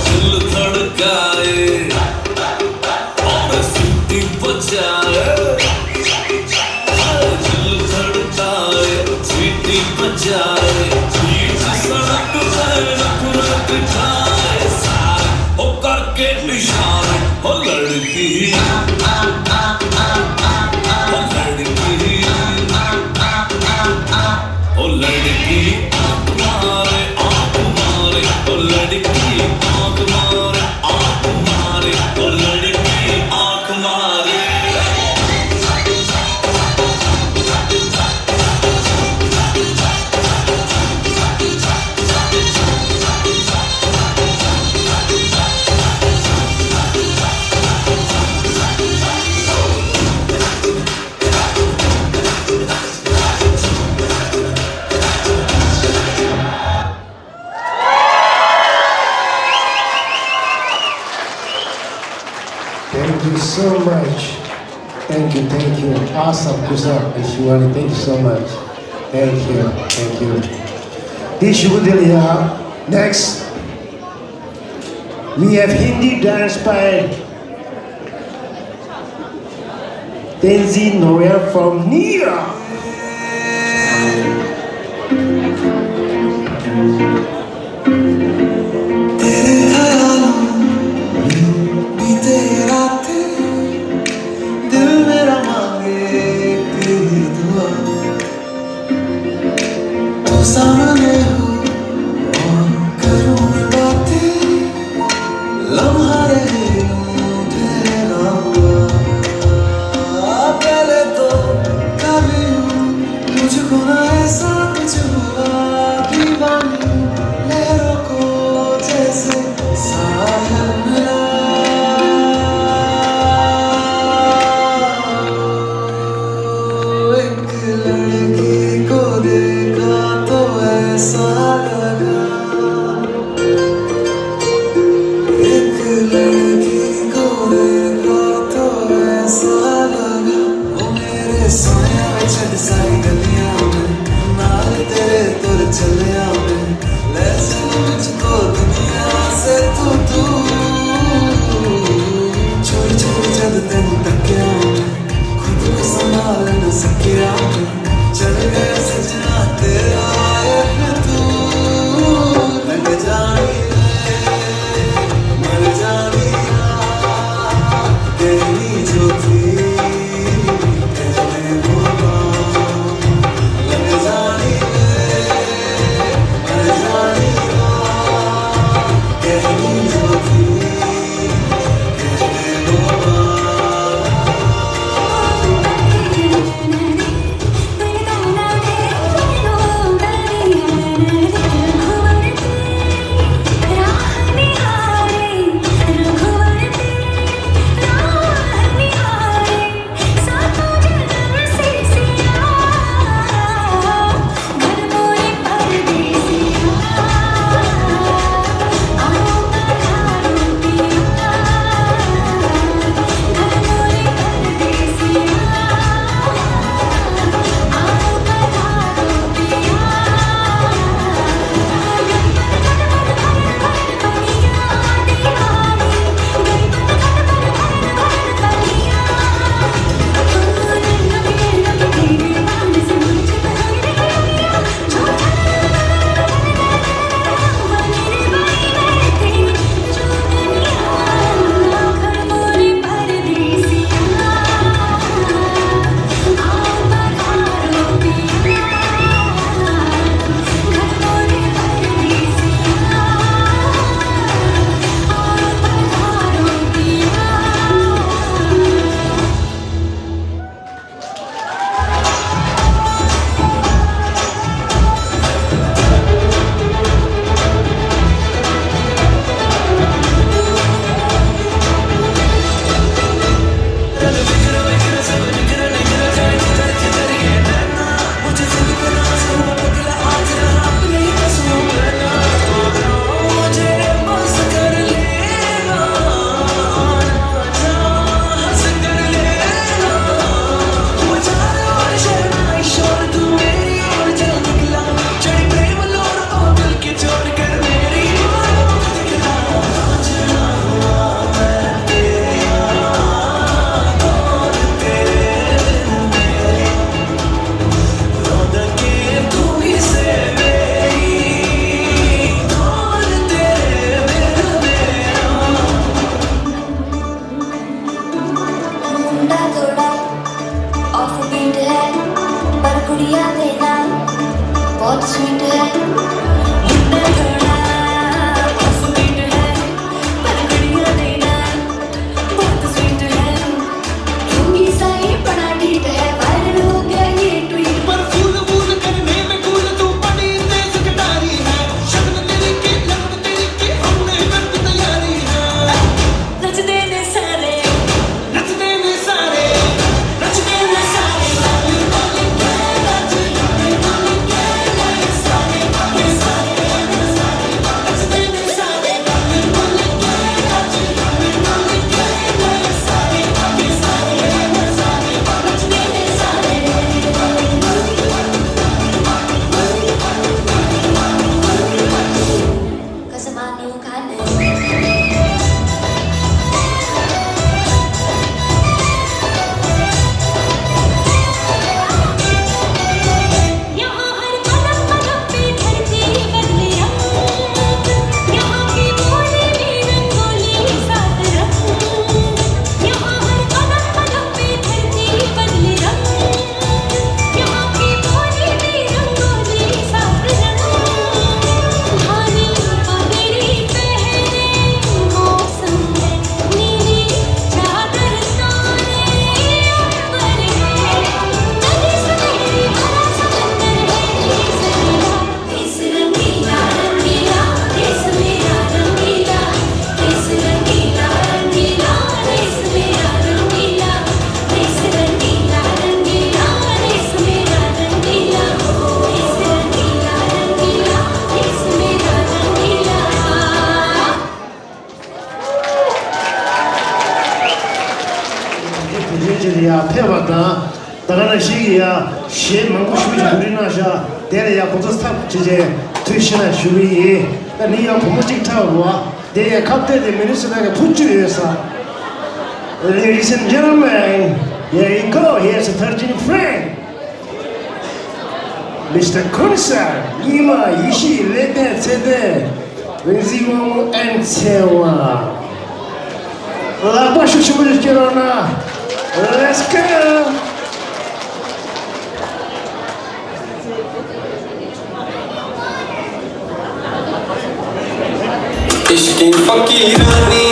दिल धड़काए और सीटी बजाए, दिल धड़काए, सीटी बजाए, बीच सड़क पे रख रख जाए सारे, ओ करके इशारे, ओ लड़की, ओ लड़की, ओ लड़की, आँख मारे, आँख मारे, ओ लड़की, आँख मारे, आँख मारे, ओ लड़की, आँख मारे। Thank you so much. Thank you, thank you. Awesome, Kusa Ishwari, thank you so much. Thank you, thank you. This Shubudil, yeah. Next, we have Hindi dance by Tenzin Noel from New York. तेरे ख्यालों में बीते रातें, दिल मेरा मांगे तेरी दुआ। तू सामने हो और करूँ मैं बातें, लम्हा रहे यूं ठहरा हुआ। पहले तो कभी यूं मुझको ना ऐसा कुछ हुआ, दीवानी लहरों को बहुत स्वीट है, मुंडा थोड़ा ऑफ बीट है, पर गड़िया देना बहुत स्वीट है। लुंगी सा ये बड़ा ढीठ है, वायरल हो गया ये ट्वीट। पर फूल वूल करने में कूल तू बड़ी तेज कटारी है। शक्ल तेरी की, लगन तेरी की, हमने कर दी तैयारी है। नचते ने सारे, नचते ने सारे, नचते ने सारे। དེ་བོད་དོན་ཆེད་དུ་ཡར་ཕེབས་པ་དང་། ད་ག་ནང་བཞིན་གྱི་ཡ་གཞས་མང་པོ་ཞེ་པོ་ཅིག་གོ་སྒྲིག་གནང་ཤག་དེ་ལ་ཡ་གོ་ཚོད་ཐབས་བྱས་བྱས་ཐུགས་ཆེ་ན་ཞུ་གི་ཡིན། ད་ནི་ཡང་བུ་མོ་གཅིག་འཁྲབ་རོགས། དེ་ཡ་ཁ་གཏད་དེ་མི་ནི་སོ་ཊ་གི་བུ་བཅུ་ཡོད་ས། Ladies and gentlemen, here you go. Here's a thirteen friend. Mister Khun Sir, ཉི་མ་ཡེ་ཤེས་ལེགས་ལྡན་ཚེ་བརྟན། རིག་འཛིན་དབང་མོ་ཨན་ཚེ་དབང་། ལག་པ་ཤུགས་ཆེན་པོ་ཞིག་སྐྱེལ་རོགས་གནང་། Let's go! عشقیں فقیرانی،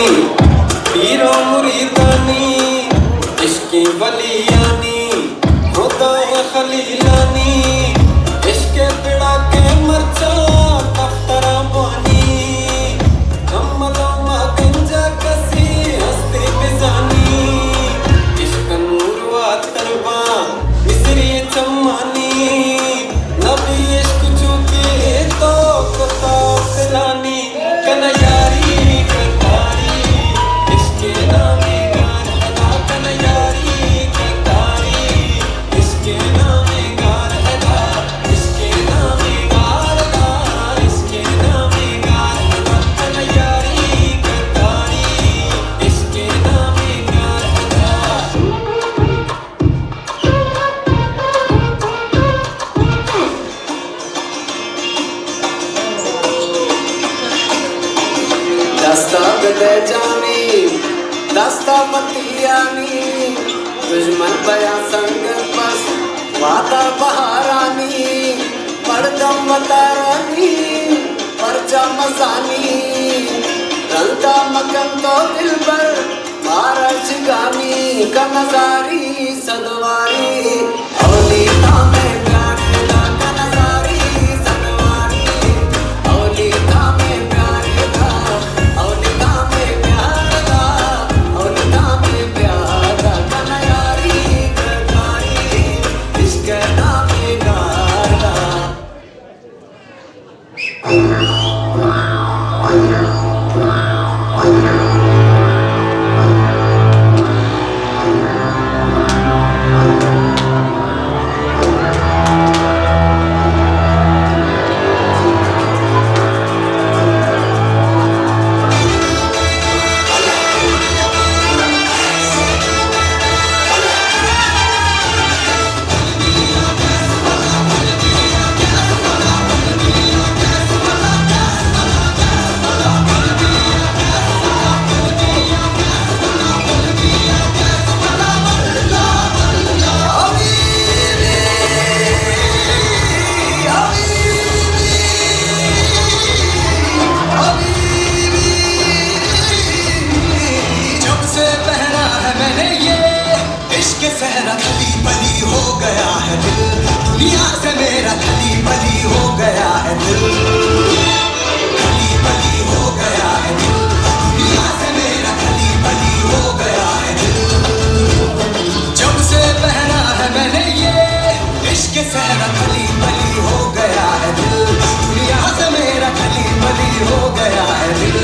پیروں مریدانی، عشقیں ولیانی، خدا خلیلانی، عشق تڑا کے مرچا دفتراں بانی، کملوں ما گنجا کسی ہستی بزانی، عشق نور و عطر با مصری چمانی، نبی عشق چوکی تو کتا سلانی، کنا یاری کتاری، عشق نامی گار ادا، کنا یاری کتاری، عشق نامی گار ادا، عشق نامی گار ادا، عشق نامی گار ادا، کنا یاری کتاری، عشق نامی گار ادا۔ دستا بدے جانی، دستا متیانی، دشمن بیا سنگت بس، وعدہ بہارانی، مردم متارانی، پرچا مزانی، رندا مکن تو دلبر، مارا شگانی، کنزاری سدواری، اولی تامے پیارے دا کنزاری سدواری، اولی تامے پیارے دا، اولی تامے پیارے دا، اولی تامے پیارے دا، کنیاری کنزاری، عشق نامی گارا۔ गया है दिल, खली बली हो गया है दिल, दुनिया से मेरा खली बली हो गया है दिल। जब से पहना है मैंने ये इश्क सहरा, खली बली हो गया है दिल, दुनिया से मेरा खली बली हो गया है दिल।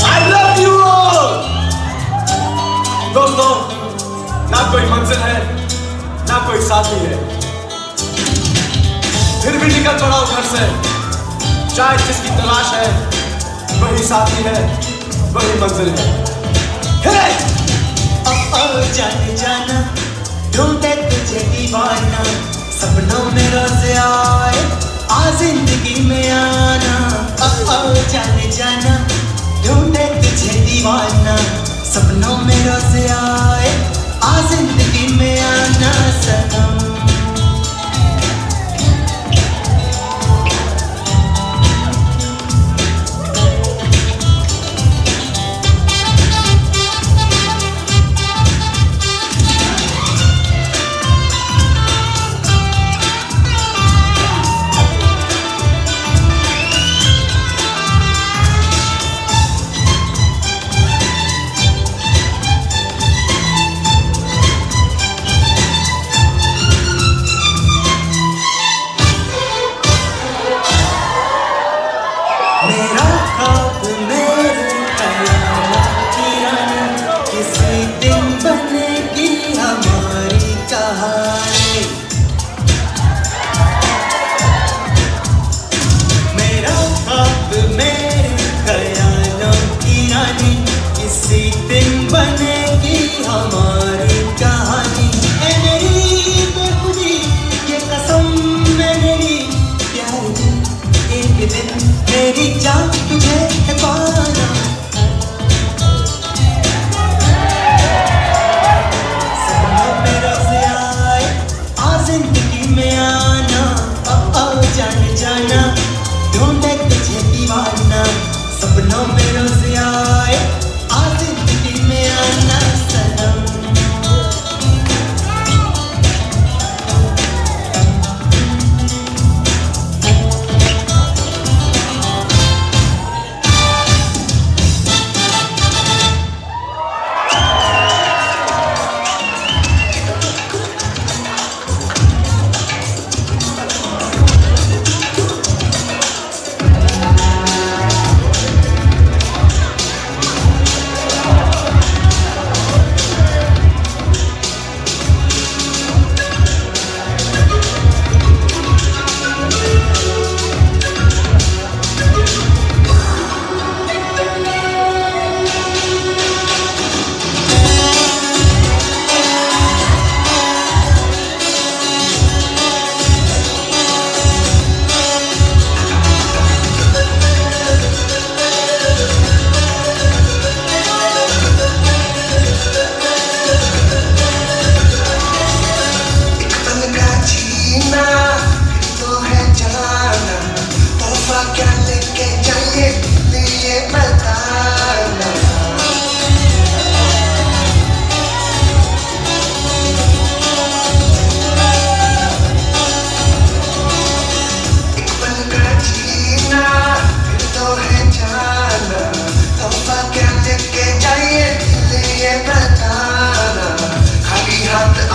I love you all! दोस्तों, ना कोई मंजिल है, ना कोई साथी है, फिर भी निकल पड़ा हूँ घर से, चाहे जिसकी तलाश है, वही साथी है, वही मंजिल है। Hey! ओ, ओ, जाने जाना, ढूंढे तुझे दीवाना, सपनों में रोज आए, आ जिंदगी में आना। ओ, ओ, जाने जाना, ढूंढे तुझे दीवाना, सपनों में रोज आए, आ जिंदगी में आना सनम।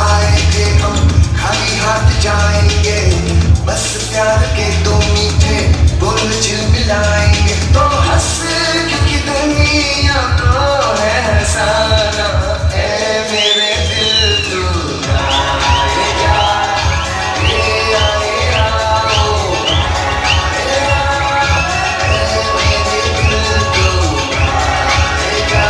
आएंगे हम, खाली हाथ जाएंगे। बस प्यार के दो मीठे बोल झिलमिलाएंगे। तो हंस, क्योंकि दुनिया को है हंसाना। ए मेरे दिल, तू आएगा। ए आए, आओ। ए आ, ए मेरे दिल, तू आएगा।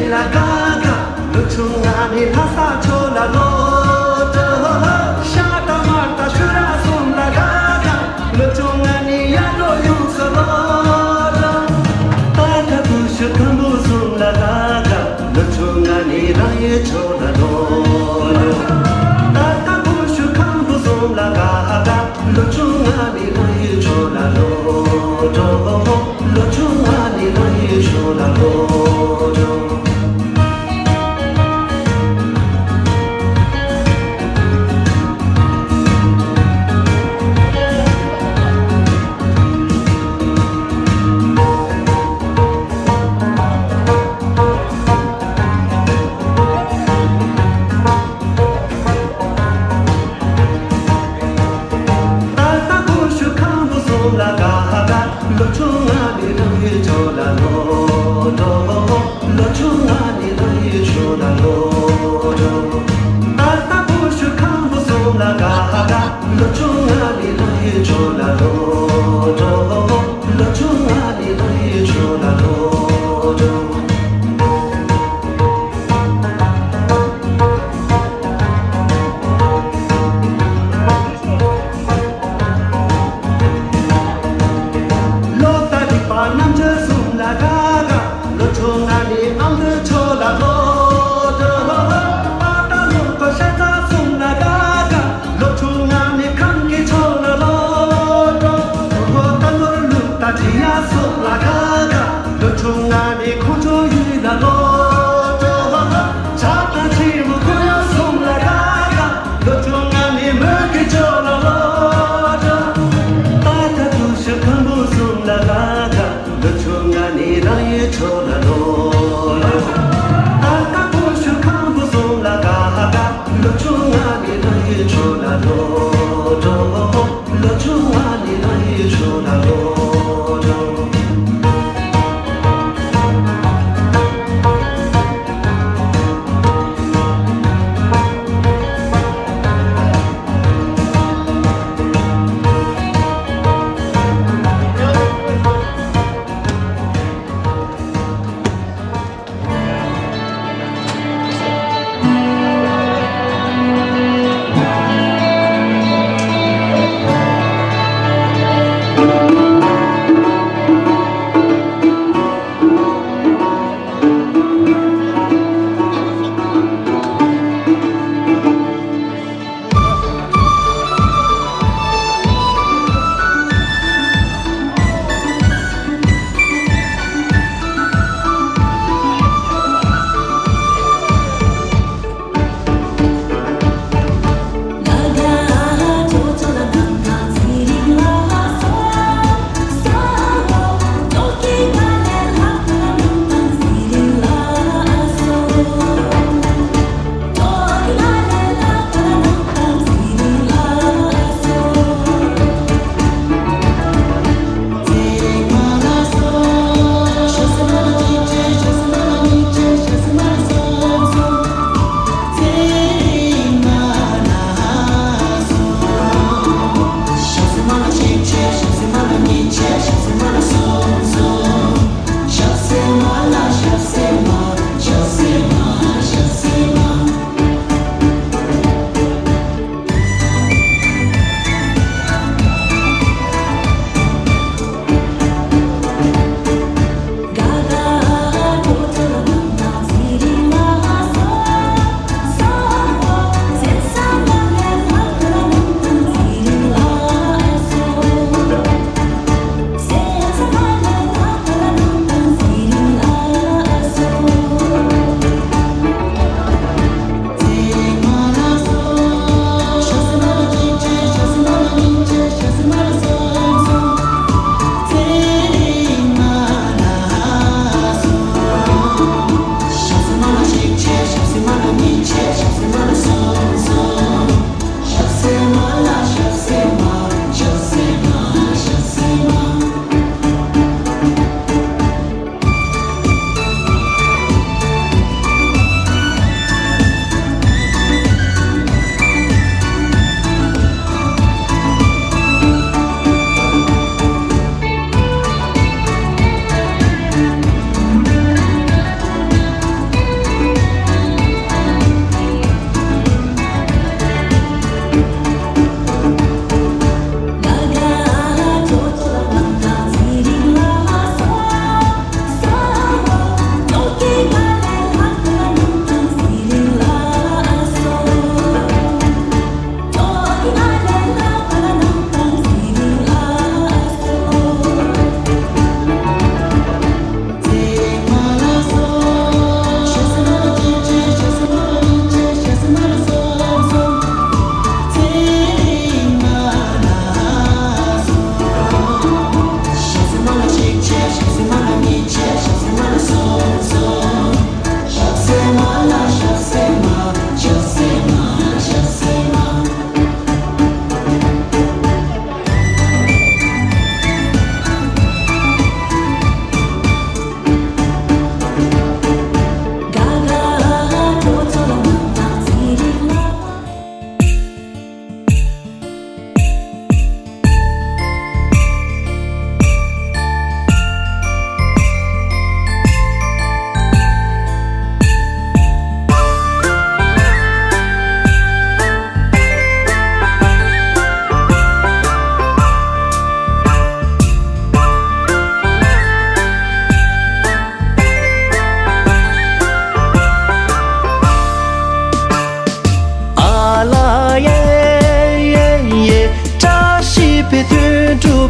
ལ་དགའ་དགའ། ལོ་ཆུང་ང་ནི་ལྷ་ས་ཕྱོགས་ལ་ལོག་འགྲོ། ཤ་སྟག་དམར་སྟག་ཤུ་ར་གསུམ་ལ་དགའ་དགའ། ལོ་ཆུང་ང་ནི་ཡར་འབྲོག་ཡུལ་སུ་ལོག་འགྲོ། ཏ་ཏ་བུ་ཤུ་ཁམ་བུ་གསུམ་ལ་དགའ་དགའ། ལོ་ཆུང་ང་ནི་རང་ཡུལ་ཕྱོགས་ལ་ལོག་འགྲོ། ཏ་ཏ་བུ་ཤུ་ཁམ་བུ་གསུམ་ལ་དགའ་དགའ། ལོ་ཆུང་ང་ནི་རང་ཡུལ་ཕྱོགས་ལ་ལོག་འགྲོ། ལོ་ཆུང་ང་ནི་རང་ཡུལ་ཕྱོགས་ལ་ལོག་འགྲོ། ཏ་ཏ་བུ་ཤུ་ཁམ་བུ་གསུམ་ལ་དགའ་དགའ། ལོ་ཆུང་ང་ནི་རང་ཡུལ་ཕྱོགས་ལ་ལོག་འགྲོ། ལོ་ཆུང་ང་ནི་རང་ཡུལ་ཕྱོགས་ལ་ལོག་འགྲོ། ཏ་ཏ་བུ་ཤུ་ཁམ་བུ་གསུམ་ལ་དགའ་དགའ། ལོ་ཆུང་ང་ནི་རང་ཡུལ་ཕྱོགས་ལ་ལོག་འགྲོ། ལོ་ཆུང་ང་ནི་རང་ཡུལ་ཕྱོགས་ལ་ལོག་འགྲོ། ལོ་ཟླ་རིག་པ་རྣམ་འགྱུར་གསུམ་ལ་དགའ་དགའ། ལོ་ཆུང་ང་ནི་ཨང་རི་ཕྱོགས་ལ་ལོག་འགྲོ། པ་ཏ་ལུང་པ་ཤ་ཚ་གསུམ་ལ་དགའ་དགའ། ལོ་ཆུང་ང་ནི་ཁམས་སྐད་ཕྱོགས་ལ་ལོག་འགྲོ། ད་ནོར་ལུག་དང་འབྲི་གཡག་གསུམ་ལ་དགའ་དགའ། ལོ་ཆུང་ང་ནི་ཁོང་ཆུང་ཡུལ་ལ་ལོག་འགྲོ། བྱ་དང་ཁྱི་མོ་ཁོ་ཡང་གསུམ་ལ་དགའ་དགའ། ལོ་ཆུང་ང་ནི་མོན་གྷོ་ཕྱོགས་ལ་ལོག་འགྲོ། ཏ་ཏ་བུ་ཤུ་ཁམ་བུ་གསུམ་ལ་དགའ་དགའ། ལོ་ཆུང་ང་ནི་རང་ཡུལ་ཕྱོགས་ལ་ལོག་འགྲོ། ཏ་ཏ་བུ་ཤུ་ཁམ་བུ་གསུམ་ལ་དགའ་དགའ། ལོ་ཆུང་ང་ནི་རང་ཡུལ་ཕྱོགས་ལ་ལོག་འགྲོ། ལོ་ཆུང་ང་ནི་རང་ཡུལ་ཕྱོགས་ལ་ལོག་འགྲོ།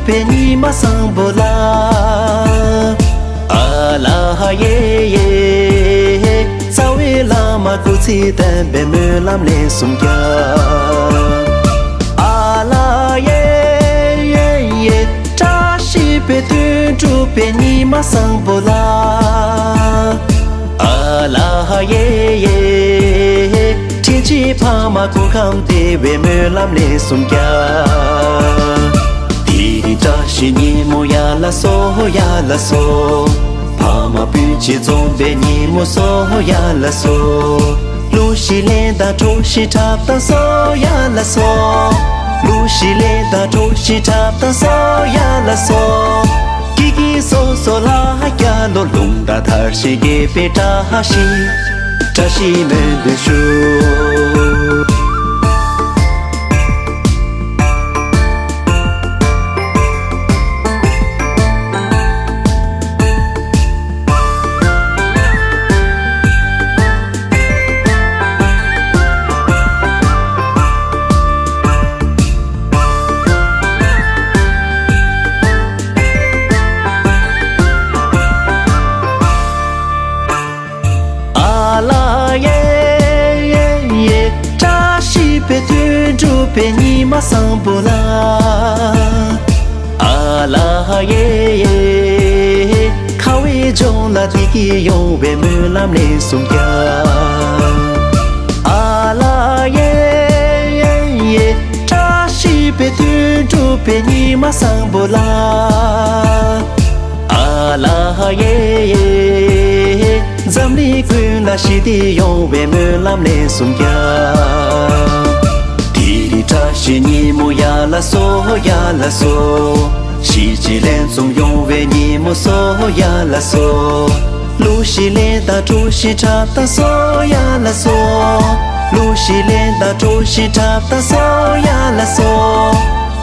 པའི་ཉི་མ་བཟང་པོ་ལ། ཨ་ལ་ཧ་ཡེ་ཡེ། རྩ་བའི་བླ་མ་སྐུ་ཚེ་བརྟན་པའི་སྨོན་ལམ་ལན་གསུམ་རྒྱག་ཨ་ལ་ཡེ་ཡེ་ཡེ། བཀྲ་ཤིས་པའི་དོན་འགྲུབ་པའི་ཉི་མ་བཟང་པོ་ལ། ཨ་ལ་ཧ་ཡེ་ཡེ། དྲིན་ཆེན་ཕ་མ་སྐུ་ཁམས་བདེ་བའི་སྨོན་ལམ་ལན་གསུམ་རྒྱག་དེ་རིང་བཀྲ་ཤིས་ཉིན་མོ་ཡ་ལ་སོ་ཡ་ལ་སོ། ཕ་མ་སྤུན་མཆེད་འཛོམས་པའི་ཉིན་མོ་སོ་ཡ་ལ་སོ། གླུ་གཞས་ལེན་དང་གྲོ་ཞིག་འཁྲབ་དང་སོ་ཡ་ལ་སོ། གླུ་གཞས་ལེན་དང་གྲོ་ཞིག་འཁྲབ་དང་སོ་ཡ་ལ་སོ། སྐྱིད་སྐྱིད་སོ་སོ་ལ་ཧ་རྒྱ་ལོ། ལུང་དང་མཐར་ཕྱིན་དགེ་བའི་བཀྲ་ཤིས། བཀྲ་ཤིས་སྨོན་འདུན་ཞུ། ཨ་ལ་ཡེ་ཡེ་ཡེ། བཀྲ་ཤིས་པའི་དོན་འགྲུབ་པའི་ཉི་མ་བཟང་པོ་ལ། ཨ་ལ་ཡེ་ཡེ། ཁ་བའི་ལྗོངས་ལ་བདེ་སྐྱིད་ཡོང་བའི་སྨོན་ལམ་ལན་གསུམ་རྒྱག་ཨ་ལ་ཡེ་ཡེ་ཡེ། བཀྲ་ཤིས་པའི་དོན་འགྲུབ་པའི་ཉི་མ་བཟང་པོ་ལ། ཨ་ལ་ཧ་ཡེ་ཡེ། འཛམ་གླིང་ཀུན་ལ་ཞི་བདེ་ཡོང་བའི་སྨོན་ལམ་ལན་གསུམ་རྒྱག་དེ་རིང་བཀྲ་ཤིས་ཉིན་མོ་ཡ་ལ་སོ་ཡ་ལ་སོ། གཞིས་བྱེས་ལྷན་འཛོམས་ཡོང་བའི་ཉིན་མོ་སོ་ཡ་ལ་སོ། གླུ་གཞས་ལེན་དང་གྲོ་ཞིག་འཁྲབ་དང་སོ་ཡ་ལ་སོ། གླུ་གཞས་ལེན་དང་གྲོ་ཞིག་འཁྲབ་དང་སོ་ཡ་ལ་སོ།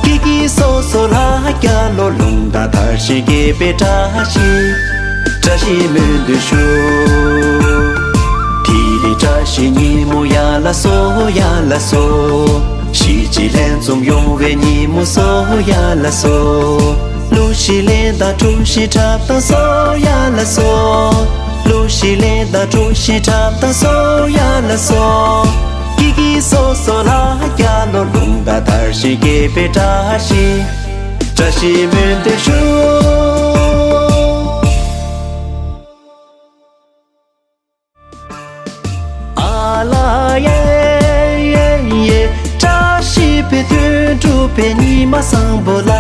སྐྱིད་སྐྱིད་སོ་སོ་ལ་ཧ་རྒྱ་ལོ། ལུང་དང་མཐར་ཕྱིན་དགེ་བའི་བཀྲ་ཤིས། བཀྲ་ཤིས་སྨོན་འདུན་ཞུ། དེ་རིང་བཀྲ་ཤིས་ཉིན་མོ་ཡ་ལ་སོ་ཡ་ལ་སོ། གཞིས་བྱེས་ལྷན་འཛོམས་ཡོང་བའི་ཉིན་མོ་སོ་ཡ་ལ་སོ། གླུ་གཞས་ལེན་དང་གྲོ་ཞིག་འཁྲབ་དང་སོ་ཡ་ལ་སོ། གླུ་གཞས་ལེན་དང་གྲོ་ཞིག་འཁྲབ་དང་སོ་ཡ་ལ་སོ། སྐྱིད་སྐྱིད་སོ་སོ་ལ་ཧ་རྒྱ་ལོ། ལུང་དང་མཐར་ཕྱིན་དགེ་བའི་བཀྲ་ཤིས། བཀྲ་ཤིས་སྨོན་འདུན་ཞུ། ཨ་ལ་ཡེ་ཡེ་ཡེ། བཀྲ་ཤིས་པའི་དོན་འགྲུབ་པའི་ཉི་མ་བཟང་པོ་ལ།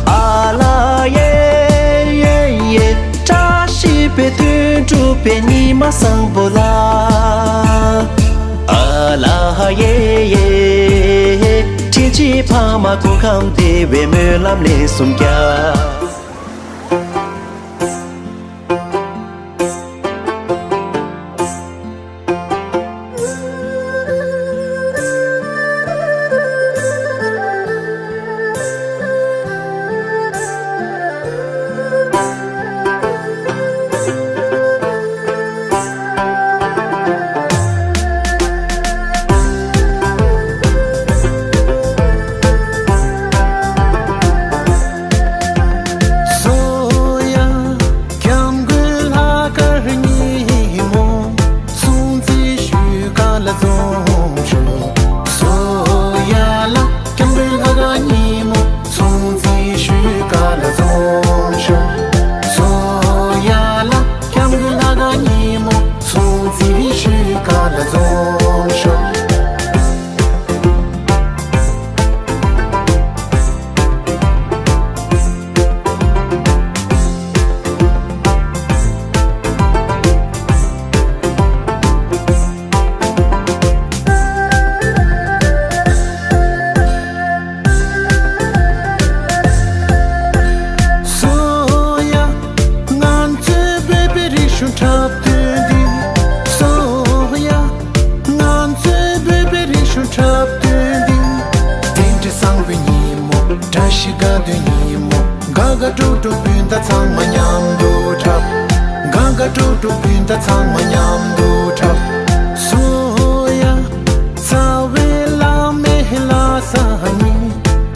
ཨ་ལ་ཡེ་ཡེ་ཡེ། བཀྲ་ཤིས་པའི་དོན་འགྲུབ་པའི་ཉི་མ་བཟང་པོ་ལ། ཨ་ལ་ཡེ་ཡེ། དྲིན་ཆེན་ཕ་མ་སྐུ་ཁམས་བདེ་བའི་སྨོན་ལམ་ལན་གསུམ་རྒྱག་སོ་ཡ། སྐྱབས་མགོན་ལྷག་དཀར་ཉིན་མོ། སྲུང་བརྩི་ཞུ་ག་ལ་འཛོམས་ཤོག་སོ་ཡ་ལ། སྐྱབས་མགོན་ལྷག་དཀར་ཉིན་མོ། སྲུང་བརྩི་ཞུ་ག་ལ་འཛོམས་ཤོག་སོ་ཡ་ལ། སྐྱབས་མགོན་ལྷག་དཀར་ཉིན་མོ། སྲུང་བརྩི་ཞུ་ག་ལ་འཛོམས་ཤོག་སོ་ཡ། ང་ཚོའི་བོད་པའི་རིག་གཞུང་འཁྲབ་སྟོན་འདི། སོ་ཡ། ང་ཚོའི་བོད་པའི་རིག་གཞུང་འཁྲབ་སྟོན་འདི། རྟེན་འབྲེལ་བཟང་པོའི་ཉིན་མོ། བཀྲ་ཤིས་དགའ་སྟོན་ཉིན་མོ། དགའ་དགའ་སྤྲོ་སྤྲོ་སྤུན་ཟླ་ཚང་མ་མཉམ་དུ་འཁྲབ། དགའ་དགའ་སྤྲོ་སྤྲོ་སྤུན་ ད་ཚང་མ་མཉམ་དུ་འཁྲབ། གསོལ་ཡ། རྩ་བའི་བླ་མའི་ལྷ་ས་ཉིད།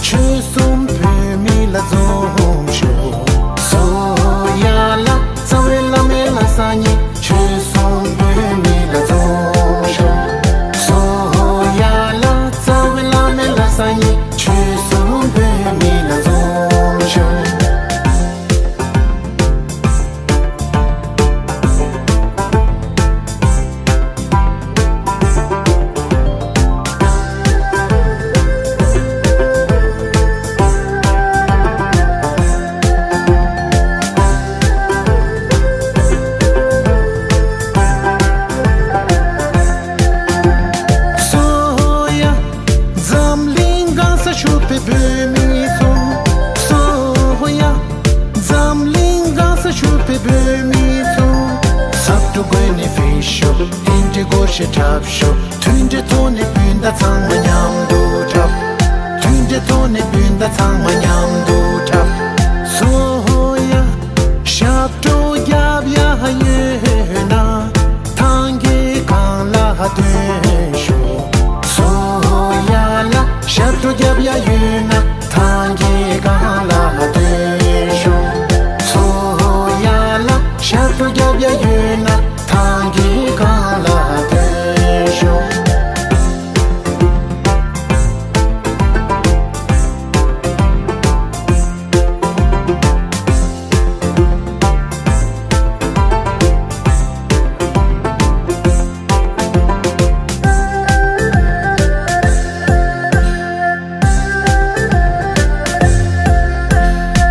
ཆོལ་གསུམ་བོད་མི་ལ་འཛོམས་ཤོག། གསོལ་ཡ་ལ། རྩ་བའི་བླ་མའི་ལྷ་ས་ཉིད། ཆོལ་གསུམ་བོད་མི་ལ་འཛོམས་ཤོག། གསོལ་ཡ་ལ། རྩ་བའི་བླ་མའི་ལྷ་ས་ཉིད། ཆོལ་གསུམ་བོད་མི་ལ་འཛོམས་ཤོག། གསོལ་ཡ། འཛམ་གླིང་གང་སར་བཞུགས་པའི་བོད་མི་ཚོ། གསོལ་ཡ། འཛམ་གླིང་གང་སར་བཞུགས་པའི་བོད་མི་ཚོ། ཟབ་སྒྲུབ་སྒོ་ནས་ཕེབས་ཤོག། རྟེན་འབྲེལ་སྒོ་ཕྱེ་འཁྲབ་ཤོག། མཐུན་སྒྲིལ་ཐོག་ནས་སྤུན་ཟླ་ཚང་མ་མཉམ་དུ་འཁྲབ། མཐུན་སྒྲིལ་ཐོག་ནས་སྤུན་ཟླ་ཚང་མ་མཉམ་དུ་འཁྲབ། གསོལ་ཡ། ཞབས་བྲོ་རྒྱབ་ཡ་ཡོད་ན། ཐང་གའི་སྒང་ལ་ཐོན་ཤོག། གསོལ་ཡ་ལ། ཞབས་བྲོ་རྒྱབ་ཡ་ཡོད་ན། ཐང་གའི་སྒང་ལ་ཐོན་ཤོག། གསོལ་ཡ་ལ། ཞབས་བྲོ་རྒྱབ་ཡ་ཡོད་ན། ཐང་གའི་སྒང་ལ་ཐོན་ཤོག།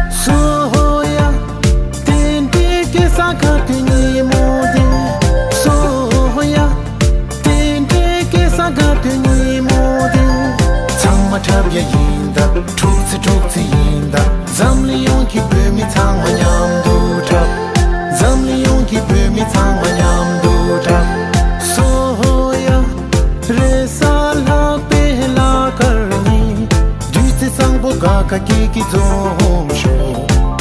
གསོལ་ཡ། རྟེན་འབྲེལ་སྐྱེལ་ས་ག་དུས་ཉིན་མོ་དེ། གསོལ་ཡ། རྟེན་འབྲེལ་སྐྱེལ་ས་ག་དུས་ཉིན་མོ་དེ། ཚང་མ་འཁྲབ་ཡ་ཡིན་ད། འཁྲུག་རྩེད་འཁྲུག་རྩེད་ཡིན་ད། འཛམ་གླིང་ཡོངས་ཀྱི་བོད་མི་ཚང་མ་མཉམ་དུ་འཁྲབ། འཛམ་གླིང་ཡོངས་ཀྱི་བོད་མི་ཚང་མ་མཉམ་དུ་འཁྲབ། གསོལ་ཡ། རེས་གཟའ་ལྷག་པའི་ལྷག་དཀར་ཉིན། བདུད་རྩི་བཟང་པོ་དགའ་དགའ་སྐྱིད་སྐྱིད་འཛོམས་ཤོག།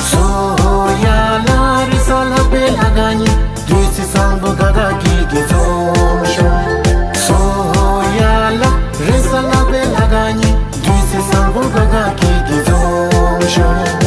གསོལ་ཡ་ལ། རེས་གཟའ་ལྷག་པའི་ལྷག་དཀར་ཉིན། བདུད་རྩི་བཟང་པོ་དགའ་དགའ་སྐྱིད་སྐྱིད་འཛོམས་ཤོག། གསོལ་ཡ་ལ། རེས་གཟའ་ལྷག་པའི་ལྷག་དཀར་ཉིན། བདུད་རྩི་བཟང་པོ་དགའ་དགའ་སྐྱིད་སྐྱིད་འཛོམས་ཤོག།